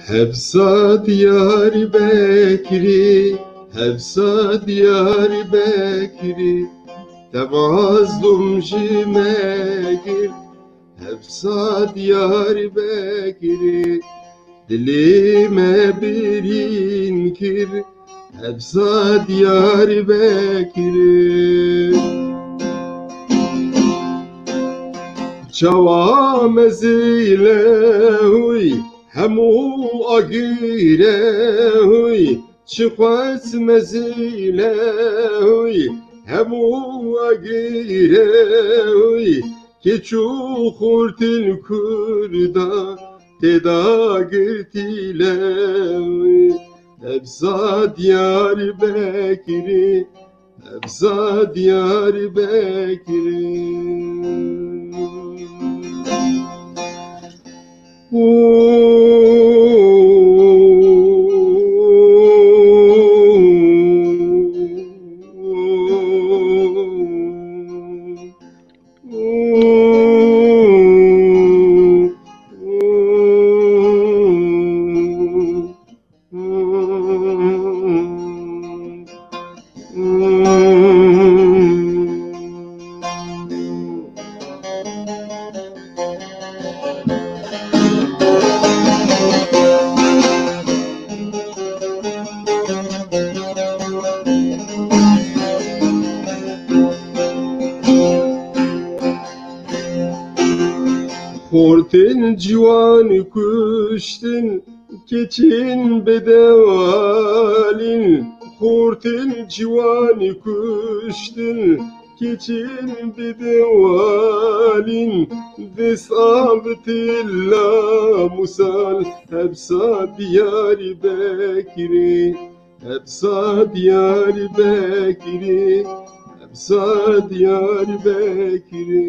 Hevsa Diyarbekirî, hevsa Diyarbekirî, te mazlûm ji me girt. Hevsa Diyarbekirî, dilê me birîn kir. Hevsa Diyarbekirî. Çawa mezile hûy, hemû agire hûy, çiqas mezile hûy, hemû agire hûy, keç û xortên Kurda têda girtî le hûy. Hevsa Diyarbekirî, hevsa Diyarbekirî. Xortên ciwan kuştin, keçên bêdewalîn, xortên ciwan kuştin, keçên bêdewalîn, dest avitî namûsan, hevsa Diyarbekirî. Hevsa Diyarbekirî, Sa Diyarbekirê.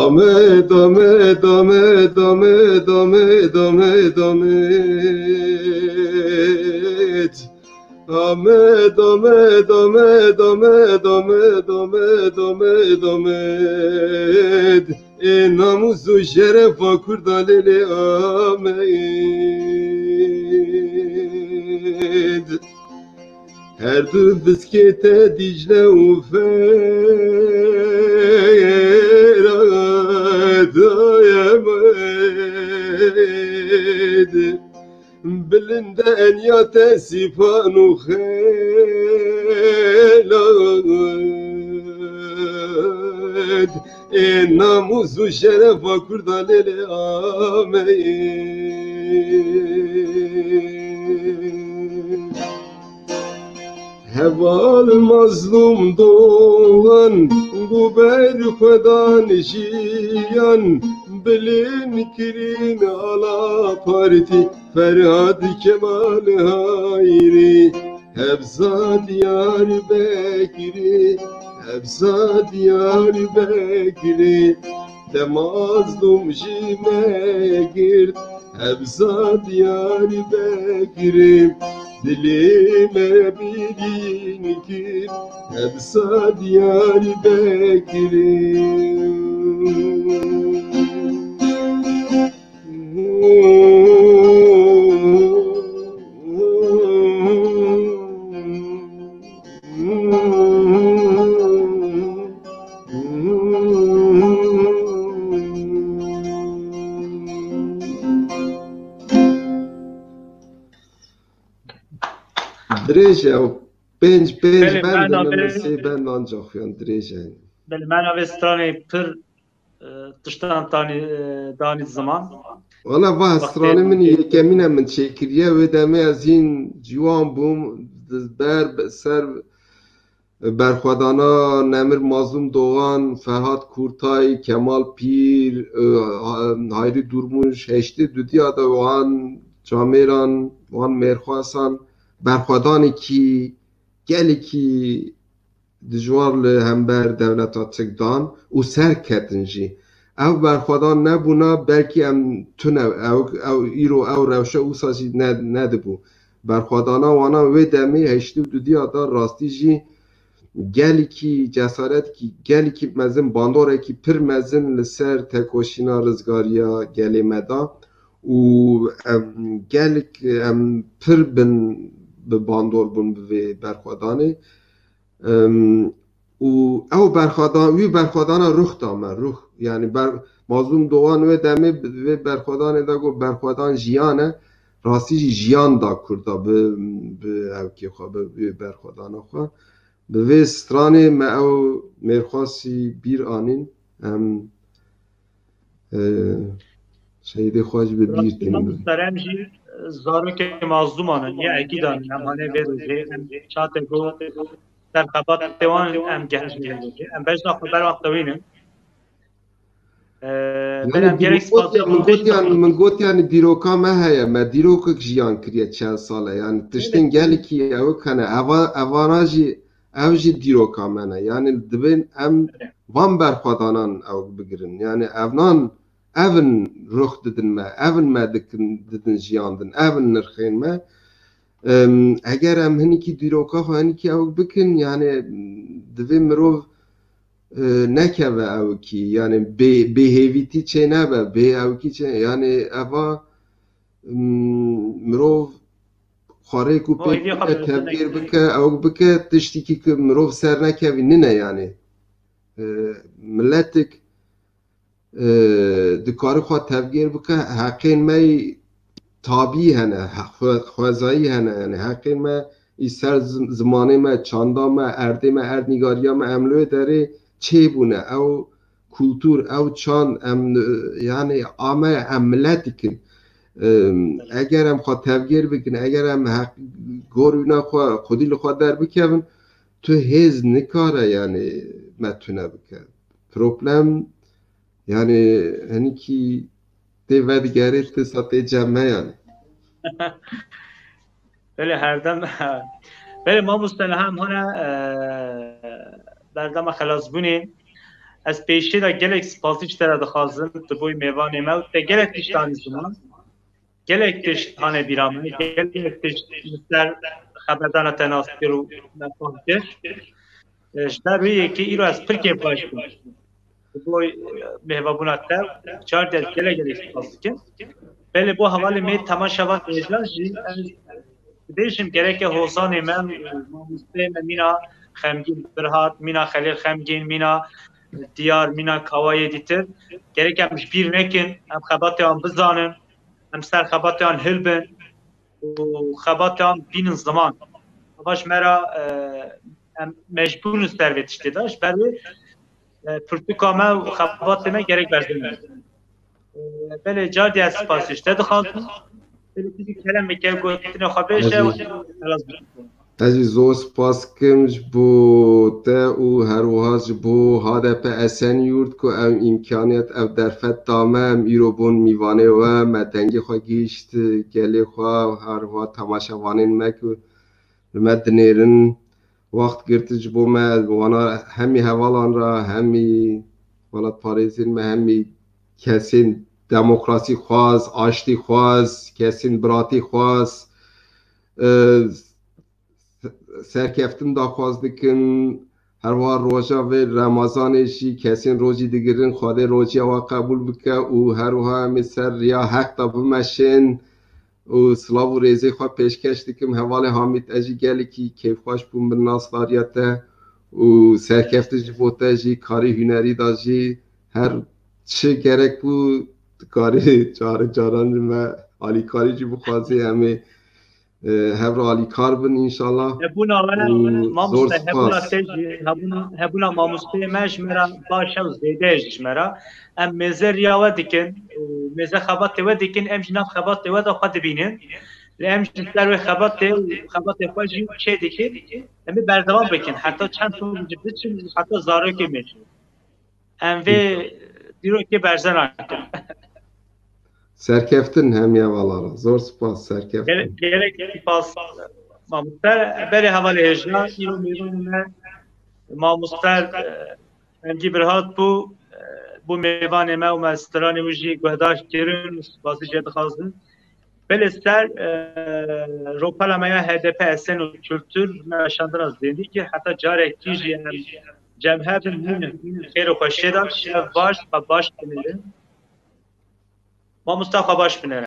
Amed, Amed, Amed, Amed, Amed, Amed, Amed. Amed, Amed, Amed, Amed, Amed, Amed, Amed, Amed. Ê namûs û şerefa Kurda lêlê Amed. Her du biskê te Dîcle û Ferat, ay Amed. Bilind e enya te sîpan û xelat. Ê namûs û şerefa Kurda lêlê Amed. Heval Mazlûm Doğan, bû berxwedan jiyan, bilind kirin ala partî, Ferhat Kemal Hayrî. Hevza Diyarbekirê, hevza Diyarbekirê, te Mazlûm ji me girt. Hevza Diyarbekirê, dilê me birîn kir. Hevza Diyarbekirê. Dirêj e, pênc, pênc Belê, bend benda in, em ê vê sê bend ancax xuyan dirêj e. Belê, benda vê stranê pir, e, tiştan tanî, e, danî ziman. Wala va stranê min yekemîn e min çêkiriye, wê demê ez hîn ciwan bûm, ber ser berxwedana Nemir Mazlûm Doğan, Ferhat Kurtay, Kemal Pîr, e, Hayrî Durmuş, heştê dudiya de wan camêran, wan mêrxwasan, berxwedanekî gelekî dijwar li hember dewleta Tirk dan û ser ketin jî. Ew berxwedan nebûna, belkî em tune, ew, ew îro ew rewşe wisa jî ne, nedibû. Berxwedana wana wê demê heştê û dudiya de rastî jî gelekî cesaretkî, gelekî mezin, bandorekî pir mezin li ser tekoşîna rizgariya gelê me da û em gelek em pir bin bi bandor bûn bi vê berxwedanê. Em, û ew berxwedan, wî berxwedana ruh da me, ruh. Yani ber, Mazlûm Doğan wê demê bi vê berxwedanê de got, berxwedan jiyan e, rastî jî jiyan da Kurda bi, bi hevkê xwe, bi, bi berxwedana xwe. Bi vê stranê me ew mêrxwasî bîr anîn. Em, e, şehîdê xwe jî bi bîr tînin. Serem jî zarokê mazlûman in, ya ekîdan in, em hanê vê rojê, em çate got, ser xebatê wan em gehiştin vê rojê. Em bejna xwe ber wan xewînin. Ee, Yani belem gerek dîrok gotiya, min gotiya, min gotiya, yani dîroka me heye, me dîrokek jiyan kiriye çend sal e. Yani tiştên gelekî ew hene, eva, evana jî, ew jî dîroka me ne. Yani dibên em van berxwedanan ew bigirin. Yani evnan, evin ruh didin me, evin me dikin, didin jiyan din, evin nirxên me. Em, eger em hinekî dîroka xwe hinekî ew bikin, yani divê mirov e, nekeve ewkî, yani bê, bêhêvîtî çê nebe, bê ewkî çê, yani eva, m, mirov xwarêk û O pêk hêviya xwe bike, bi tevgêr neke. Bike, ewk bike, tiştekî ki mirov ser nekevî nine yani. E, milletik, e, dikare xwe tevgêr bike, heqên me tabî hene, he-, xwe-, xwezayî hene, yani heqên me ser zim- zimanê me, çanda me, erdê me, erdnîgariya me, em li wê derê çêbûne. Ew kultur, ew çand, em, e, yani a me ye, em milet dikin. E, eger em xwe tevgêr bikin, eger em heq, gor wîna xwe, xwedî li xwe derbikevin, tu hêz nikare yani me tune bike. Problem yani hinikî tê vedigere, ti sa tê cem me yani. Belê, herdem. Belê, mamoste, niha em hane, e, berdema xelasbûnê. Ez pêşê de gelek spasî ji te re dixwazim, tu bûyî mêvanê me û te gelek tişt anî ziman. Gelek tişt hane bîra me, gelek tişt li ser xeberdana te nas kir û me fam kir. E, ji ber wê yekê îro ez pir kêfxweş bûm. Ji bo, e, mêvabûna te, car dî ez gelek gelek spas dikim. Belê bo hevalê me temaşevan hêja jî ez dibêjim gereke hozanê me, mamosteyê me mîna Xemgîn Birhat, mîna Xelîl Xemgîn, mîna Diyar, mîna Kawayê dîtir. Gerek em ji bîr nekin, em xebatê wan bizanin, em ser xebatê wan hilbin û xebatê wan bînin ziman. Eva ji me re, e, em mecbûr in ser vê tiştê de. Ji ber wê, e, pirtûka me û xebatê me gerek berze me. E, belê car dî ez spasî ji te dixwazim. Belê tu jî kerem bike, gotinê xwe bêje û xelas bike. Ez jî zor spas dikim ji bo te û her wiha ji bo H D P Esenyurt ku ew îmkaniyet, ev derfet da me, em îro bûn mîvanê we, me dengê xwe gihîşt gelê xwe, her wiha temaşevanên me ku li me dinêrin, wext girtin ji bo me, wana hemî hevalan re, hemî welatparêzên me, hemî kesên demokrasî xwaz, aştî xwaz, kesên biratî xwaz, e, serkeftin daxwaz dikin. Her wiha roja vê Remezanê jî kesên rojî digirin, Xwedê rojiya wan qebûl bike û her wiha em ê ser riya heq de bimeşin û silav û rêzê xwe pêşkeş dikim. Hevalê Hamîd, ez jî gelekî kêfxweş bûm bi nasdariya te û serkeftin ji bo te jî karî hunerî de jî her çi gerek bû dikarî carin caran ji me alîkarî jî bixwazî, em ê e, hev re alîkar bin înşallah. Hebûna we, û zor mamoste, hebûna spas te jî, hebûna, hebûna mamosteyê me ji me re baş e û zêde ye jî ji me re. Em mêze riya we dikin û mêze xebatê we dikin, em jî nav xebatê we de xwe dibînin. Lê em jî ser wê xebatê û xebatê xwe jî çê dikin. Em ê berdewam bikin. Heta çend roj biçin, heta zarokê mêjin. Em vê dîrokê berze nakin. Serkeftin hemiya hevala re. Zor spas, serkeftin. Gerek, gerek spas mamoste. Berê hevalê hêja, îro mêvanê me mamoste, e, Emgî Birhat bû, e, bû mêvanê me û me stranê wî jî guhdar kirin, spasî jê dixwazin. Belê ser, e, rokala me ya H D P Esen û Kultur me şandina zêdî kir, heta carekî jî em cem hebin, mînin, mînin xêr û xweşiyê de, şev baş, xwe baş binêrin. Mamosta xwe baş binêre.